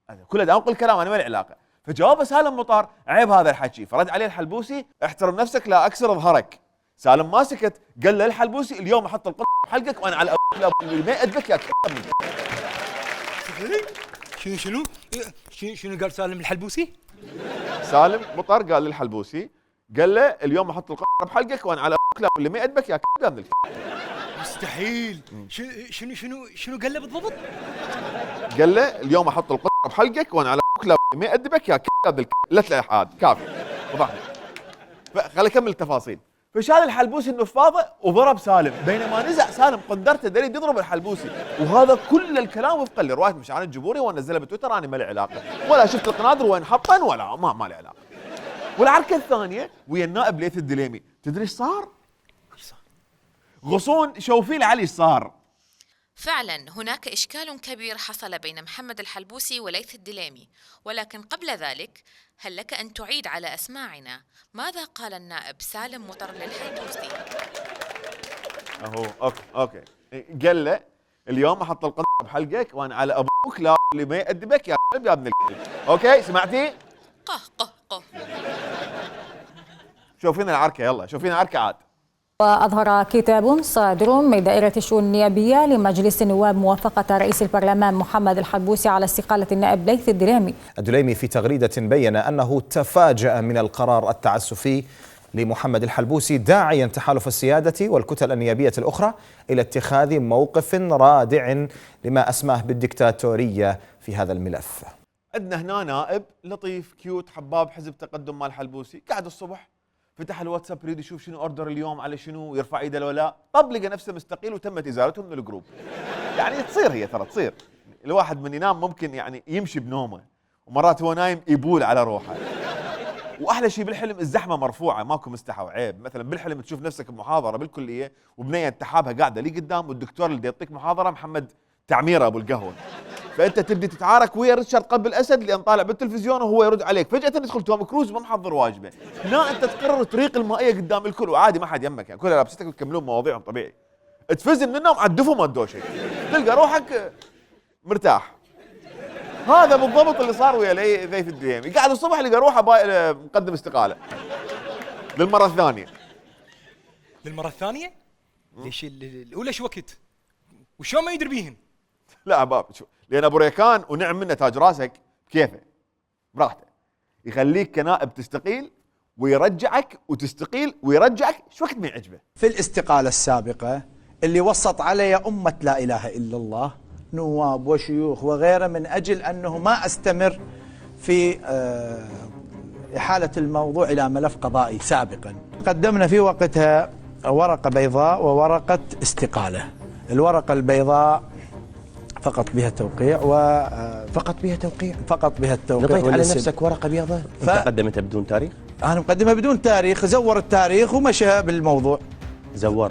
هذا كله دا انقل كلام انا ما لي علاقه. فجاوب سالم مطر عيب هذا الحكي. فرد عليه الحلبوسي احترم نفسك لا اكسر ظهرك. سالم ما سكت، قال له الحلبوسي اليوم احط القطه بحلقك وانا على اللي ما ادبك يا كلب. شنو قال سالم الحلبوسي؟ سالم مطر قال للحلبوسي قال له اليوم احط القطه بحلقك وانا على اللي ما ادبك يا كلب. مستحيل. شنو قال له بالضبط؟ قال له اليوم احط القطه بحلقك وانا على ما يأدبك يا كلب. لا تلحاد كافي وضحني. فخلي اكمل التفاصيل. فشال الحلبوسي النفاضه وضرب سالم، بينما نزع سالم قندرته يريد يضرب الحلبوسي، وهذا كل الكلام وفقا لروايه مشعان الجبوري ونزلها بتويتر. انا ما لي علاقه ولا شفت القناصر وين حطن ولا ما لي علاقه. والعركه الثانيه ويا النائب ليث الدليمي، تدري ايش صار؟ غصون شوفي لي علي ايش صار. فعلا هناك إشكال كبير حصل بين محمد الحلبوسي وليث الدليمي، ولكن قبل ذلك هل لك أن تعيد على أسماعنا ماذا قال النائب سالم مطر للحلبوسي؟ اوكي قال له اليوم احط القطه بحلقك وانا على ابوك لا اللي ما يأدبك يا كلب يا ابن الكلب. اوكي سمعتي؟ قه شوفينا العركه، يلا شوفينا العركه عاد. وأظهر كتاب صادر من دائرة الشؤون النيابية لمجلس النواب موافقة رئيس البرلمان محمد الحلبوسي على استقالة النائب ليث الدليمي. الدليمي في تغريدة بين أنه تفاجأ من القرار التعسفي لمحمد الحلبوسي، داعيا تحالف السيادة والكتل النيابية الأخرى إلى اتخاذ موقف رادع لما أسماه بالدكتاتورية في هذا الملف. عندنا هنا نائب لطيف كيوت حباب حزب تقدم مال حلبوسي، قاعد الصبح فتح الواتساب يريد يشوف شنو اوردر اليوم على شنو، يرفع ايده الولاء، طب لقى نفسه مستقيل وتمت ازالته من الجروب. يعني تصير هي ترى تصير، الواحد من ينام ممكن يعني يمشي بنومه، ومرات هو نايم يبول على روحه. واحلى شيء بالحلم الزحمه مرفوعه، ماكو مستحى وعيب. مثلا بالحلم تشوف نفسك بمحاضره بالكليه وبنيه تحابها قاعده لي قدام، والدكتور اللي يعطيك محاضره محمد تعميره ابو القهوه، فانت تبدي تتعارك ويا ريتشارد قلب الاسد لان طالع بالتلفزيون وهو يرد عليك، فجاه تدخل توم كروز ما محضر واجبه، لا انت تقرر طريق المائيه قدام الكل وعادي ما حد يمك، يعني كلها لابستك وتكملون مواضيعهم طبيعي، تفز من النوم عدفوا ما ادوا شيء، تلقى روحك مرتاح. هذا بالضبط اللي صار ويا ليث الدليمي، قاعد الصبح لقى روحه مقدم استقاله للمره الثانيه. للمره الثانيه؟ ليش الاولى شو وقت؟ وشلون ما يدري بيهن؟ لا باب شو، لان ابو ريكان ونعم منه تاج راسك بكيفه براحته، يخليك كنائب تستقيل ويرجعك وتستقيل ويرجعك شو وقت ما يعجبه. في الاستقاله السابقه اللي وسط علي امه لا اله الا الله نواب وشيوخ وغيره من اجل انه ما استمر في احاله الموضوع الى ملف قضائي سابقا. قدمنا في وقتها ورقه بيضاء وورقه استقاله. الورقه البيضاء فقط بها توقيع فقط بها توقيع. فقط بها التوقيع. قضيت على نفسك ورقه بيضاء؟ انت قدمتها بدون تاريخ؟ انا مقدمها بدون تاريخ، زور التاريخ ومشى بالموضوع.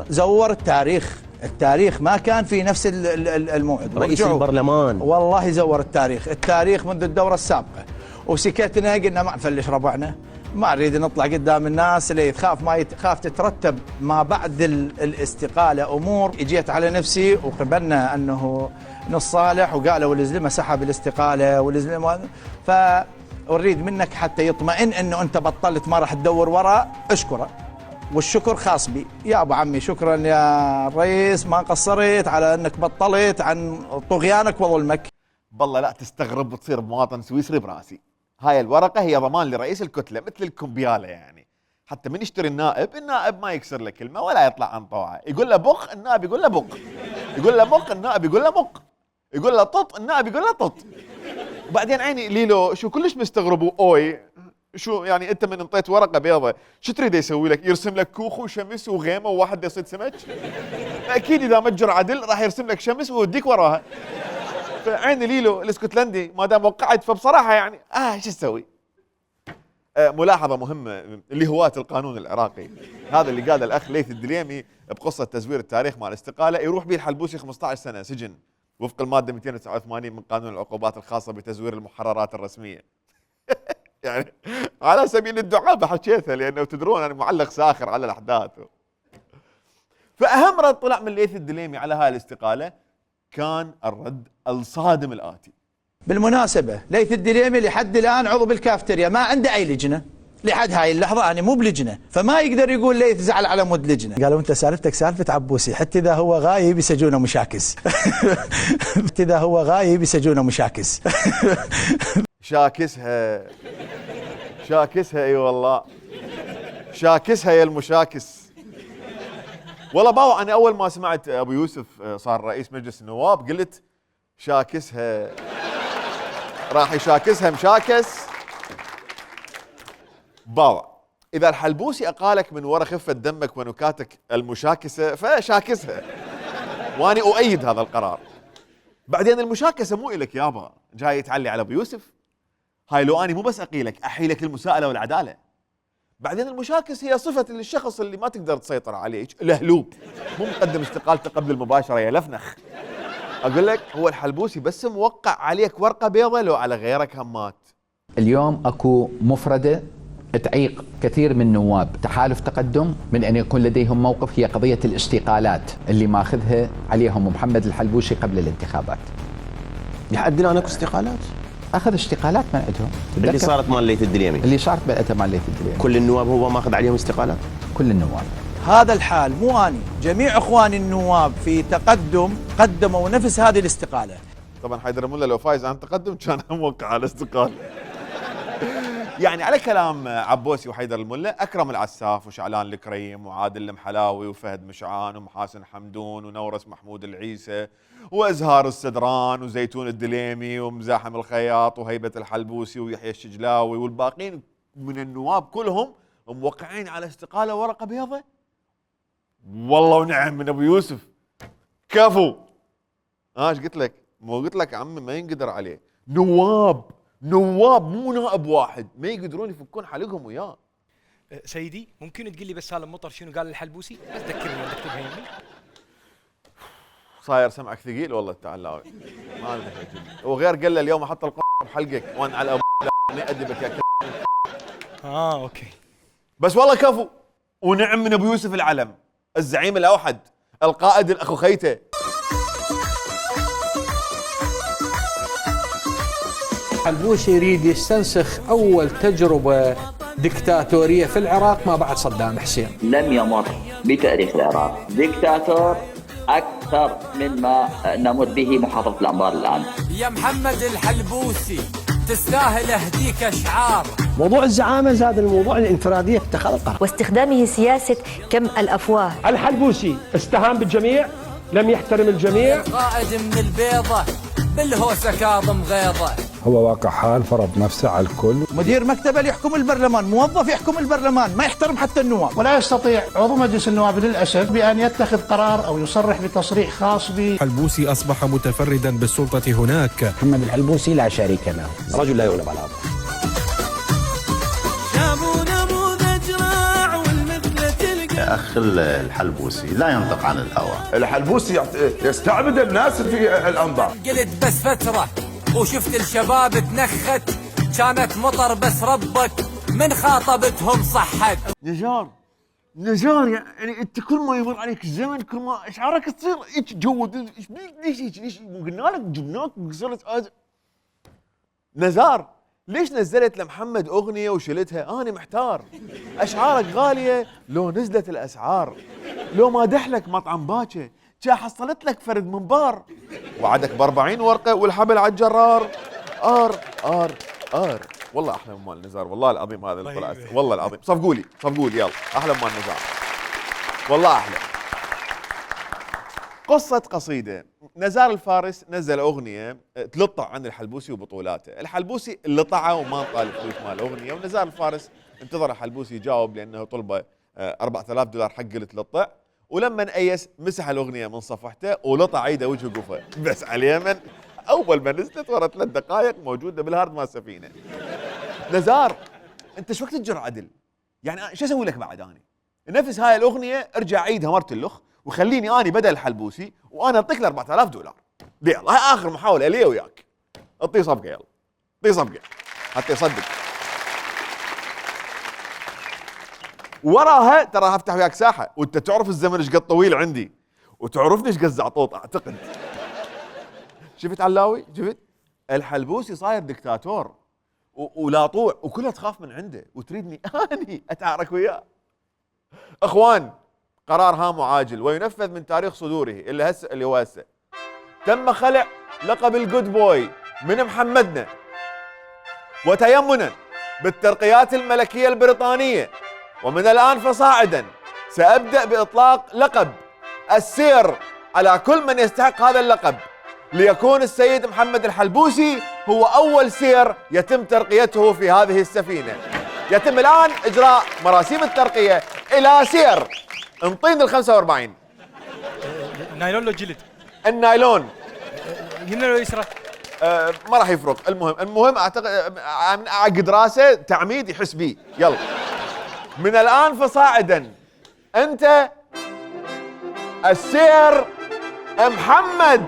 زور التاريخ، التاريخ ما كان في نفس الموعد. رئيس البرلمان والله زور التاريخ منذ الدورة السابقة، وسكتنا قلنا ما نفلش ربعنا، ما نريد نطلع قدام الناس اللي خاف تترتب ما بعد الاستقالة أمور. اجيت على نفسي وقبلنا أنه نصالح، وقالوا والزلمة سحب الاستقالة والزلمة، فأريد منك حتى يطمئن أنه أنت بطلت ما راح تدور وراء اشكره، والشكر خاص بي يا ابو عمي. شكرا يا رئيس، ما قصرت على انك بطلت عن طغيانك وظلمك. بالله لا تستغرب وتصير مواطن سويسري براسي. هاي الورقه هي ضمان لرئيس الكتله مثل الكمبياله، يعني حتى من يشتري النائب ما يكسر له كلمه ولا يطلع عن طوعه، يقول له بق النائب يقول له بق، يقول له بق النائب يقول له بق، يقول له طط النائب يقول له طط. وبعدين عيني ليلو شو كلش مستغربوا اوي شو يعني انت من انطيت ورقه بيضاء شو تريد يسوي لك؟ يرسم لك كوخ وشمس وغيمه وواحد يصيد سمك؟ اكيد اذا متجر عدل راح يرسم لك شمس ويوديك وراها. فعيني ليلو الاسكتلندي ما دام وقعت فبصراحه يعني شو تسوي؟ ملاحظه مهمه لهواة القانون العراقي، هذا اللي قاله الاخ ليث الدليمي بقصه تزوير التاريخ مال الاستقاله، يروح به الحلبوسي 15 سنه سجن وفق الماده 289 من قانون العقوبات الخاصه بتزوير المحررات الرسميه. يعني على سبيل الدعابه حكيتها لانه تدرون انا معلق ساخر على الاحداث. فاهم رد طلع من ليث الدليمي على هاي الاستقاله كان الرد الصادم الاتي. بالمناسبه ليث الدليمي لحد الان عضو بالكافتيريا، ما عنده اي لجنه لحد هاي اللحظه، انا مو بلجنه، فما يقدر يقول ليث زعل على مود لجنه. قالوا انت سالفتك سالفه عبوسي، حتى اذا هو غايب يسجونه مشاكس. حتى اذا هو غايب يسجونه مشاكس. شاكسها اي والله، شاكسها يا المشاكس. والله باو انا اول ما سمعت ابو يوسف صار رئيس مجلس النواب قلت شاكسها، راح يشاكسها مشاكس. باو اذا الحلبوسي اقالك من ورا خفه دمك ونكاتك المشاكسه فشاكسها، واني اؤيد هذا القرار. بعدين المشاكسه مو الك يابا جاي تعلي على ابو يوسف، هاي لو اني مو بس اقيلك احيلك للمساءله والعداله. بعدين المشاكس هي صفه للشخص اللي ما تقدر تسيطر عليه، لهلوب مو مقدم استقالته قبل المباشره يا لفنخ. اقول لك هو الحلبوسي بس موقع عليك ورقه بيضاء لو على غيرك همات. اليوم اكو مفرده تعيق كثير من نواب تحالف تقدم من ان يكون لديهم موقف، هي قضيه الاستقالات اللي ماخذها عليهم محمد الحلبوسي قبل الانتخابات. لحد الان اكو استقالات؟ اخذ استقالات من عندهم اللي صارت مال ليث الدليمي، اللي صارت بقتها مال ليث الدليمي. كل النواب هو ماخذ عليهم استقالات؟ كل النواب. هذا الحال مو اني، جميع اخواني النواب في تقدم قدموا نفس هذه الاستقاله. طبعا حيدر ملا لو فايز عن تقدم كان موقع على استقاله. يعني على كلام عبوسي وحيدر الملا، اكرم العساف وشعلان الكريم وعادل المحلاوي وفهد مشعان ومحاسن حمدون ونورس محمود العيسى وازهار السدران وزيتون الدليمي ومزاحم الخياط وهيبه الحلبوسي ويحيى الشجلاوي والباقين من النواب كلهم موقعين على استقاله ورقه بيضاء. والله ونعم من ابو يوسف، كفو. ايش قلت لك؟ مو قلت لك عمي ما ينقدر عليه. نواب مو نائب واحد ما يقدرون يفكون حلقهم وياه. سيدي ممكن تقول لي بس سالم مطر شنو قال الحلبوسي؟ بس ذكرني ولا اكتبها يمي. صاير سمعك ثقيل والله التعلاوي. ما ادري وغير قال له اليوم احط القرن بحلقك وانا على ابو ما ادبك يا اوكي. بس والله كفو ونعم من ابو يوسف العلم، الزعيم الاوحد، القائد الاخو خيته. الحلبوسي يريد يستنسخ أول تجربة دكتاتورية في العراق ما بعد صدام حسين. لم يمر بتاريخ العراق دكتاتور أكثر مما نمر به محافظة الأنبار الآن. يا محمد الحلبوسي تستاهل أهديك أشعار. موضوع الزعامة زاد الموضوع الانفرادية تخلقه واستخدامه سياسة كم الأفواه. الحلبوسي استهان بالجميع، لم يحترم الجميع. قائد من البيضة بالهوسة كاظم غيظة. هو واقع حال فرض نفسه على الكل. مدير مكتبه يحكم البرلمان، موظف يحكم البرلمان، ما يحترم حتى النواب. ولا يستطيع عضو مجلس النواب للأسف بأن يتخذ قرار أو يصرح بتصريح خاص به. الحلبوسي أصبح متفردا بالسلطة هناك. محمد الحلبوسي لا شريك له، رجل لا يغلب على أمره. أخ الحلبوسي لا ينطق عن الهوى. الحلبوسي يستعبد الناس في الأنظار. قلت بس فترة وشفت الشباب تنخت، كانت مطر بس ربك من خاطبتهم صحت. نزار يعني انت كل ما يمر عليك الزمن كل ما اشعارك تصير تجود. ليش قلنا لك جبناك وصرت نزار ليش نزلت لمحمد اغنيه وشلتها؟ انا محتار. اشعارك غاليه لو نزلت الاسعار، لو ما دحلك مطعم باكه جا حصلت لك فرد منبار، وعدك ب40 ورقه والحبل على الجرار. ار والله احلى من مال نزار، والله العظيم هذا اللي طلع والله العظيم. صفقوا لي يلا احلى من مال نزار والله احلى. قصة قصيدة. نزار الفارس نزل أغنية تلطع عن الحلبوسي وبطولاته. الحلبوسي لطعه وما طال فلوس مال الأغنية، ونزار الفارس انتظر الحلبوسي يجاوب لأنه طلبه $4000 حق اللي تلطع، ولما أيس مسح الأغنية من صفحته ولطع عيده وجه قفه. بس على اليمن أول ما نزلت ورا 3 دقائق موجودة بالهارد مال السفينة. نزار أنت شو وقت تجر عدل؟ يعني شو أسوي لك بعد؟ أنا نفس هاي الأغنية ارجع عيدها مرة الأخ وخليني أنا بدل الحلبوسي وأنا أعطيك $4000. يلا هاي آخر محاولة لي وياك. اعطيه صفقة يلا. اعطيه صفقة حتى يصدق. وراها ترى هفتح وياك ساحة، وأنت تعرف الزمن ايش قد طويل عندي، وتعرفني ايش قد زعطوط أعتقد. شفت علاوي؟ شفت؟ الحلبوسي صاير دكتاتور ولاطوع وكلها تخاف من عنده وتريدني أني أتعارك وياه. أخوان قرار هام وعاجل وينفذ من تاريخ صدوره اللي هو هسه. تم خلع لقب الجود بوي من محمدنا، وتيمنا بالترقيات الملكية البريطانية، ومن الآن فصاعدا سأبدأ بإطلاق لقب السير على كل من يستحق هذا اللقب، ليكون السيد محمد الحلبوسي هو أول سير يتم ترقيته في هذه السفينة. يتم الآن إجراء مراسيم الترقية إلى سير انطين ال45. نايلون لو جلد؟ النايلون يمنى لو يسرى؟ ما راح يفرق. المهم اعتقد من اعقد راسه تعميد يحس بيه. يلا من الان فصاعدا انت السير محمد.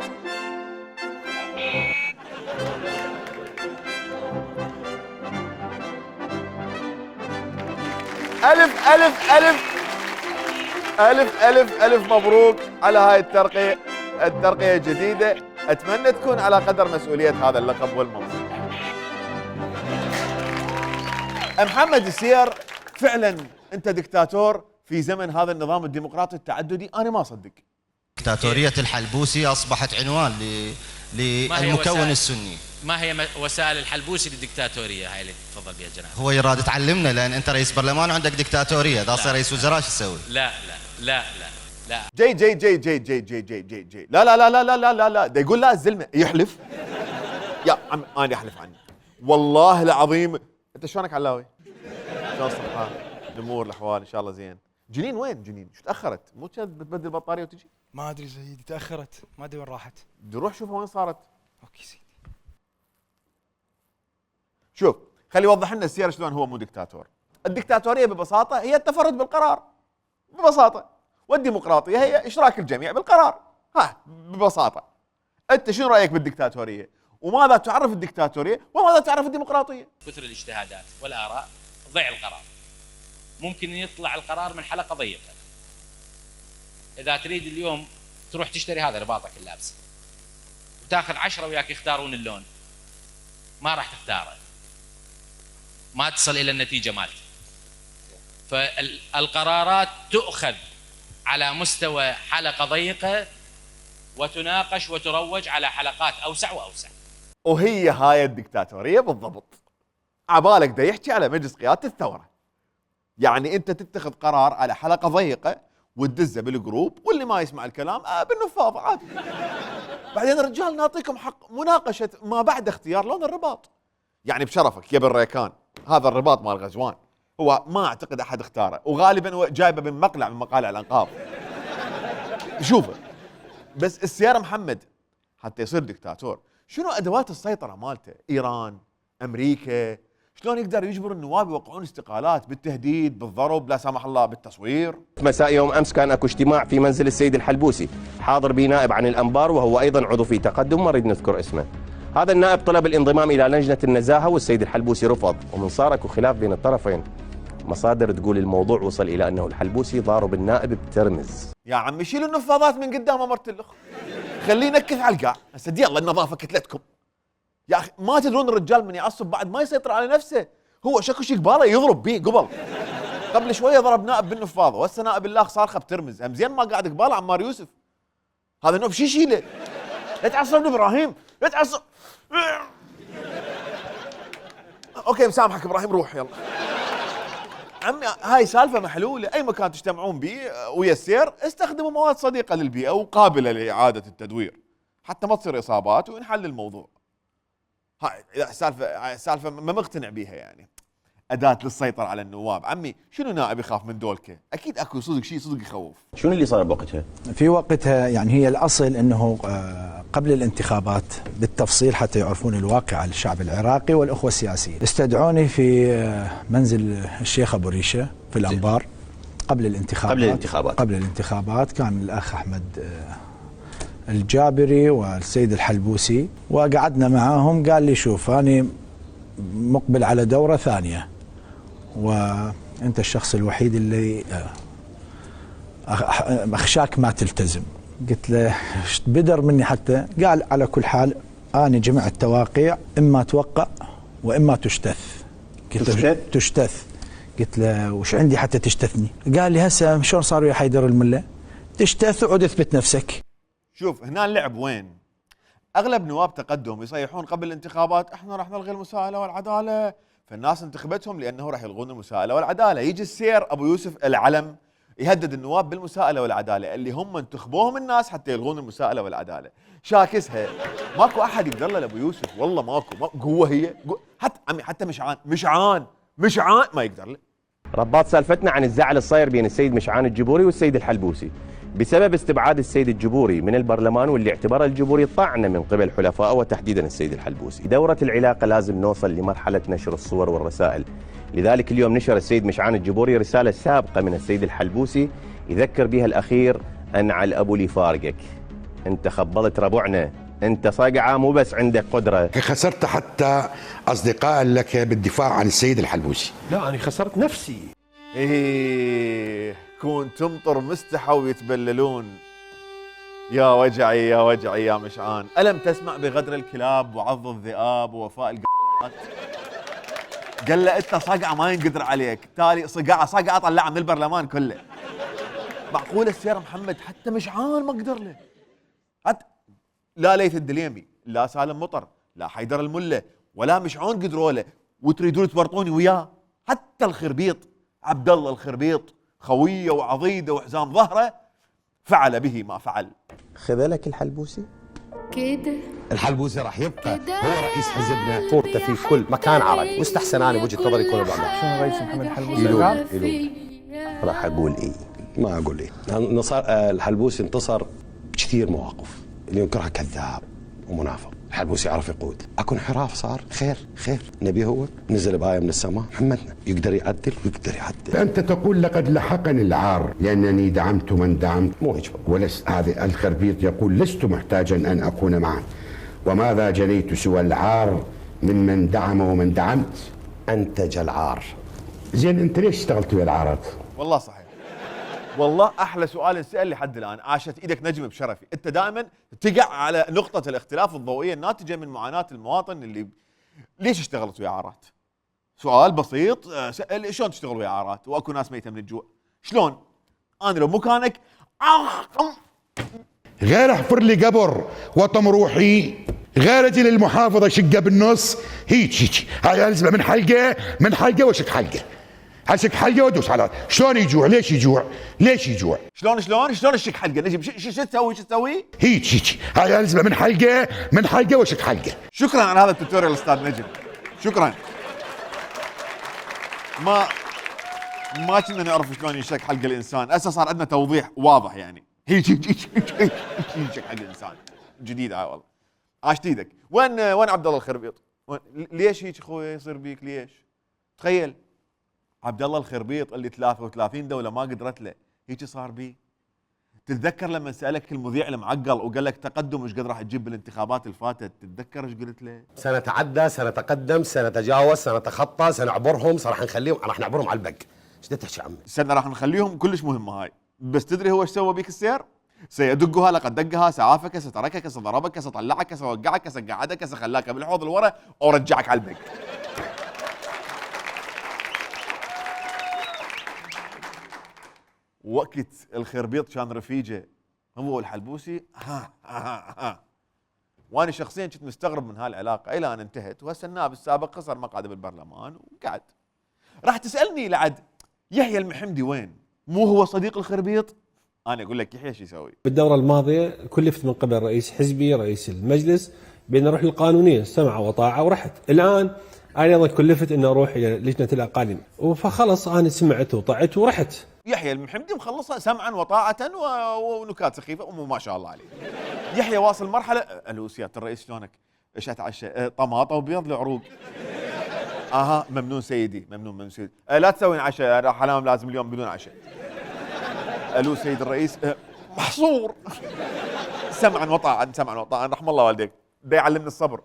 ألف ألف ألف ألف ألف ألف مبروك على هاي الترقية الجديدة. أتمنى تكون على قدر مسؤولية هذا اللقب والمنصب. محمد السير فعلا أنت دكتاتور في زمن هذا النظام الديمقراطي التعددي. أنا ما أصدق دكتاتورية الحلبوسي أصبحت عنوان للمكون السني. ما هي وسائل الحلبوسي للدكتاتورية هاي اللي تفضل بها جناب؟ هو يراد تعلمنا، لأن أنت رئيس برلمان وعندك دكتاتورية، دا صار رئيس وزراء شو تسوي؟ لا لا لا لا لا جاي جاي جاي جاي جاي جاي جاي جاي جاي لا لا لا لا لا لا لا لا ده يقول لا الزلمة يحلف. يا عم أنا أحلف عنك والله العظيم. أنت شلونك علاوي؟ شلون الصحة؟ الأمور الأحوال إن شاء الله زين. جنين وين جنين؟ شو تأخرت؟ مو كانت بتبدل بطارية وتجي؟ ما ادري سيدي تاخرت، ما ادري وين راحت. بدي اروح شوفها وين صارت. اوكي سيدي. شوف خلي يوضح لنا السيارة شلون هو مو دكتاتور. الدكتاتورية ببساطة هي التفرد بالقرار ببساطة، والديمقراطية هي إشراك الجميع بالقرار. ها ببساطة. أنت شنو رأيك بالدكتاتورية؟ وماذا تعرف الدكتاتورية؟ وماذا تعرف الديمقراطية؟ كثر الاجتهادات والآراء ضيع القرار. ممكن يطلع القرار من حلقة ضيقة. إذا تريد اليوم تروح تشتري هذا رباطك اللابس وتاخذ 10 وياك يختارون اللون، ما راح تختاره، ما تصل إلى النتيجة مالته. فالقرارات تؤخذ على مستوى حلقة ضيقة وتناقش وتروج على حلقات أوسع وأوسع. وهي هاي الدكتاتورية بالضبط. عبالك دا يحكي على مجلس قيادة الثورة، يعني أنت تتخذ قرار على حلقة ضيقة وتدزه بالجروب، واللي ما يسمع الكلام بالنفاض عادي. بعدين الرجال نعطيكم حق مناقشة ما بعد اختيار لون الرباط. يعني بشرفك يا بالريكان، هذا الرباط مال غزوان هو ما اعتقد احد اختاره، وغالبا هو جايبه من مقلع من مقالع الانقاض. شوفه بس السيارة محمد حتى يصير دكتاتور شنو ادوات السيطرة مالته؟ ايران، امريكا، شلون يقدر يجبر النواب يوقعون استقالات بالتهديد، بالضرب، لا سمح الله بالتصوير. مساء يوم امس كان اكو اجتماع في منزل السيد الحلبوسي، حاضر به نائب عن الانبار وهو ايضا عضو في تقدم، ما نريد نذكر اسمه. هذا النائب طلب الانضمام الى لجنه النزاهه والسيد الحلبوسي رفض، ومن صار اكو خلاف بين الطرفين. مصادر تقول الموضوع وصل الى انه الحلبوسي ضارب النائب بترمز. يا عمي شيلوا النفاضات من قدام مرت الاخ، خليه ينكث على القاع. هسه يلا النظافه كتلتكم. يا اخي ما تدرون الرجال من يعصب بعد ما يسيطر على نفسه، هو شكو شي قباله يضرب بيه قبل شويه ضرب نائب بالنفاضه، وهسه نائب الله صارخه بترمز. هم زين ما قاعد قباله عمار يوسف. هذا نوب شي يشيله. لا تعصب ابراهيم، لا تعصب. اوكي مسامحك ابراهيم، روح يلا. عمي هاي سالفه محلوله، اي مكان تجتمعون به ويا السير استخدموا مواد صديقه للبيئه وقابله لاعاده التدوير حتى ما تصير اصابات وينحل الموضوع. هاي السالفه ما مقتنع بيها، يعني اداه للسيطره على النواب. عمي شنو نائب يخاف من دولكه؟ اكيد اكو صدق شيء صدق يخوف. شنو اللي صار بوقتها؟ في وقتها يعني هي الاصل انه قبل الانتخابات بالتفصيل حتى يعرفون الواقع على الشعب العراقي والاخوه السياسيين، استدعوني في منزل الشيخ ابو ريشه في الانبار قبل الانتخابات كان الاخ احمد الجابري والسيد الحلبوسي، وقعدنا معاهم. قال لي شوف أنا مقبل على دورة ثانية وأنت الشخص الوحيد اللي أخشاك ما تلتزم. قلت له بدر مني حتى. قال على كل حال أنا جمعت تواقيع، إما توقع وإما تشتث. قلت له تشتث. قلت له وش عندي حتى تشتثني؟ قال لي هسه شلون صار ويا حيدر الملا؟ تشتث وعد اثبت نفسك. شوف هنا اللعب وين؟ اغلب نواب تقدم يصيحون قبل الانتخابات احنا راح نلغي المساءله والعداله، فالناس انتخبتهم لانه راح يلغون المساءله والعداله. يجي السير ابو يوسف العلم يهدد النواب بالمساءله والعداله اللي هم انتخبوهم الناس حتى يلغون المساءله والعداله. شاكسها ماكو احد يقدر له لابو يوسف، والله ماكو قوه هي حتى عمي حتى مشعان ما يقدر له. رباط سالفتنا عن الزعل الصاير بين السيد مشعان الجبوري والسيد الحلبوسي بسبب استبعاد السيد الجبوري من البرلمان، واللي اعتبره الجبوري طعنه من قبل حلفائه وتحديدا السيد الحلبوسي. دورة العلاقة لازم نوصل لمرحلة نشر الصور والرسائل، لذلك اليوم نشر السيد مشعان الجبوري رسالة سابقة من السيد الحلبوسي يذكر بها الأخير أنعل أبو لي فارقك، أنت خبلت ربعنا، أنت صقعة مو بس عندك قدرة. خسرت حتى أصدقاء لك بالدفاع عن السيد الحلبوسي. لا أنا خسرت نفسي. إيه كون تمطر مستحى ويتبللون. يا وجعي يا وجعي يا مشعان، ألم تسمع بغدر الكلاب وعض الذئاب ووفاء القطط؟ قال له أنت صقعة ما ينقدر عليك، تالي صقعة طلعها من البرلمان كله. معقوله السير محمد حتى مشعان ما قدر له، حتى لا ليث الدليمي، لا سالم مطر، لا حيدر المله، ولا مشعون قدروا له، وتريدون تورطوني وياه؟ حتى الخربيط عبد الله الخربيط خويه وعضيده وحزام ظهره فعل به ما فعل. خذلك الحلبوسي؟ كده الحلبوسي راح يبقى هو رئيس حزبنا، صورته في كل مكان عربي، واستحسن انا بوجهه نظري يكون بعمل. شلون رئيس محمد الحلبوسي قال؟ راح اقول ايه؟ ما اقول ايه. الحلبوسي انتصر بكثير مواقف، اللي ينكرها كذاب ومنافق. الحلبوسي عرف يقود، اكو انحراف صار خير، نبي هو نزل بآية من السماء، محمدنا يقدر يعدل ويقدر يعدل. فأنت تقول لقد لحقني العار لأنني دعمت من دعمت، مو هيك. ولست هذا الخربيط يقول لست محتاجا أن أكون معه، وماذا جنيت سوى العار من دعم ومن دعمت؟ أنتج العار. زين أنت ليش اشتغلت ويا العارات؟ والله صحيح، والله احلى سؤال انسال لحد الان. عاشت ايدك نجم بشرفي. انت دائما تقع على نقطه الاختلاف الضوئيه الناتجه من معاناه المواطن اللي ليش اشتغلت ويا عارات؟ سؤال بسيط، شلون تشتغل ويا عارات واكو ناس ميته من الجوع؟ شلون؟ انا لو مكانك غير احفر لي قبر وطم روحي، غير اجي للمحافظه شقه بالنص، هيك هاي الزمه من حلقه وشق حلقه، هشك حلقه وادوس على شلون يجوع؟ ليش يجوع؟ شلون اشك حلقه؟ نجيب شو تسوي؟ هيك هاي الزمه من حلقه وشق حلقه. شكرا على هذا التوتوريال استاذ نجم، شكرا. ما كنا نعرف شلون يشك حلقه الانسان، هسه صار عندنا توضيح واضح يعني. هيك يشك حلقه الانسان جديد. والله عاشت ايدك. وين عبد الله الخربيط؟ ليش هيك اخوي يصير بيك؟ ليش؟ تخيل عبد الله الخربيط اللي 33 دوله ما قدرت له، هيك صار بيه. تتذكر لما سالك المذيع المعقل وقال لك تقدم ايش قد راح تجيب بالانتخابات اللي فاتت؟ تتذكر ايش قلت له؟ سنتعدى، سنتقدم، سنتجاوز، سنتخطى، سنعبرهم، راح نعبرهم على البق. ايش تحكي عمي؟ استنى، راح نخليهم كلش مهمه هاي، بس تدري هو ايش سوى بيك السير؟ سيدقها لقد دقها، سعافك، ستركك، سضربك، سطلعك، سوقعك، سقعدك، سخلاك بالحوض الورا ورجعك على البق. وقت الخربيط كان رفيجه هو والحلبوسي وانا شخصيا كنت مستغرب من هالعلاقه الى ان انتهت، وهسه النائب السابق خسر مقعده بالبرلمان وقعد. راح تسالني لعد يحيى المحمدي وين؟ مو هو صديق الخربيط؟ انا اقول لك يحيى شو يسوي؟ بالدوره الماضيه كلفت من قبل رئيس حزبي رئيس المجلس بان اروح للقانونيه، سمع وطاعه ورحت. الان انا ايضا كلفت ان اروح الى لجنه الاقاليم، فخلص انا سمعت وطعت ورحت. يحيى المحمدي مخلصها سمعا وطاعه ونكات سخيفه وما شاء الله عليه. يحيى واصل مرحله الو سياده الرئيس شلونك؟ ايش اتعشى؟ طماطه وبيض العروق. ممنون سيدي، ممنون سيدي. لا تسوين عشاء، راح انام لازم اليوم بدون عشاء. الو سيد الرئيس محصور. سمعا وطاعا رحم الله والديك، ده يعلمني الصبر.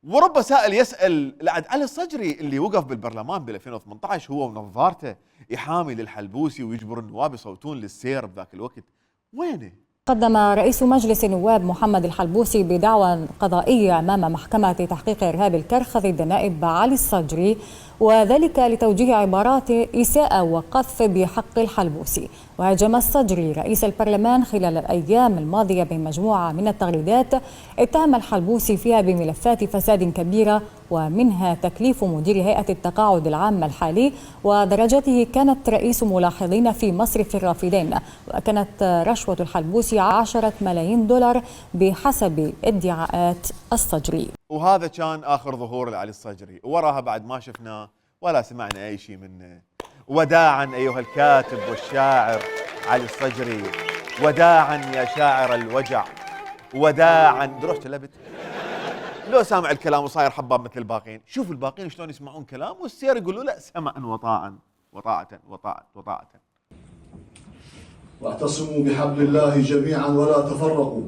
ورب سائل يسأل لعد علي الصجري اللي وقف بالبرلمان بال 2018 هو ونظارته يحامي للحلبوسي ويجبر النواب يصوتون للسير بذاك الوقت، وينه؟ قدم رئيس مجلس النواب محمد الحلبوسي بدعوى قضائية أمام محكمة تحقيق إرهاب الكرخ ضد النائب علي الصجري، وذلك لتوجيه عبارات إساءة وقذف بحق الحلبوسي. وهاجم الصجري رئيس البرلمان خلال الأيام الماضية بمجموعة من التغريدات اتهم الحلبوسي فيها بملفات فساد كبيرة، ومنها تكليف مدير هيئة التقاعد العامة الحالي ودرجته كانت رئيس ملاحظين في مصرف الرافدين، وكانت رشوة الحلبوسي 10 ملايين دولار بحسب ادعاءات الصجري. وهذا كان آخر ظهور لعلي الصجري، وراها بعد ما شفناه ولا سمعنا أي شيء منه. وداعا أيها الكاتب والشاعر علي الصجري، وداعا يا شاعر الوجع، وداعا. دروح تلبت لو سامع الكلام وصاير حباب مثل الباقين. شوف الباقين شلون يسمعون كلام والسير يقولوا لا سمعا وطاعا وطاعة. واعتصموا بحبل الله جميعا ولا تفرقوا،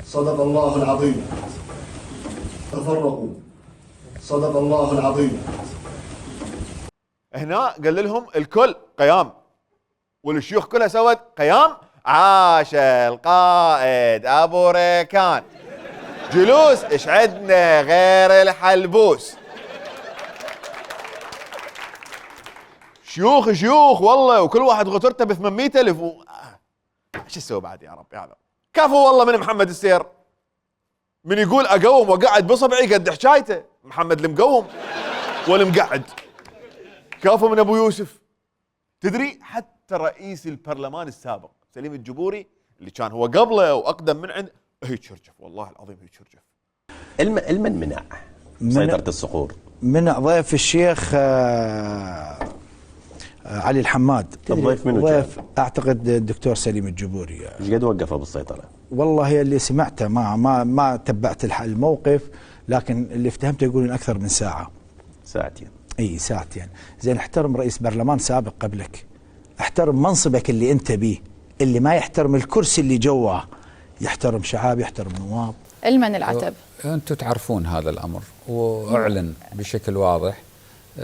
صدق الله العظيم. تفرقوا، صدق الله العظيم. هنا قال لهم الكل قيام، والشيوخ كلها سوت قيام. عاش القائد ابو ريكان. جلوس ايش عندنا غير الحلبوس؟ شيوخ والله، وكل واحد غترته ب 800,000 شو اسوي بعد يا رب؟ هذا كفو والله من محمد السير، من يقول اقوم وقعد بصبعي قد حكايته، محمد المقوم والمقعد. كفو من ابو يوسف. تدري حتى رئيس البرلمان السابق سليم الجبوري اللي كان هو قبله واقدم من عنده هيك شرجف، والله العظيم هيك شرجف. المن منع سيطرة الصقور؟ منع ضيف الشيخ علي الحماد. الضيف منو ضيف اعتقد الدكتور سليم الجبوري. ايش قد وقفه بالسيطرة؟ والله اللي سمعته ما تبعت الموقف، لكن اللي افتهمته يقولون اكثر من ساعة. ساعتين. اي ساعتين. زين، احترم رئيس برلمان سابق قبلك، احترم منصبك اللي انت بيه، اللي ما يحترم الكرسي اللي جواه يحترم شعاب، يحترم نواب. المن العتب. انتم تعرفون هذا الامر واعلن بشكل واضح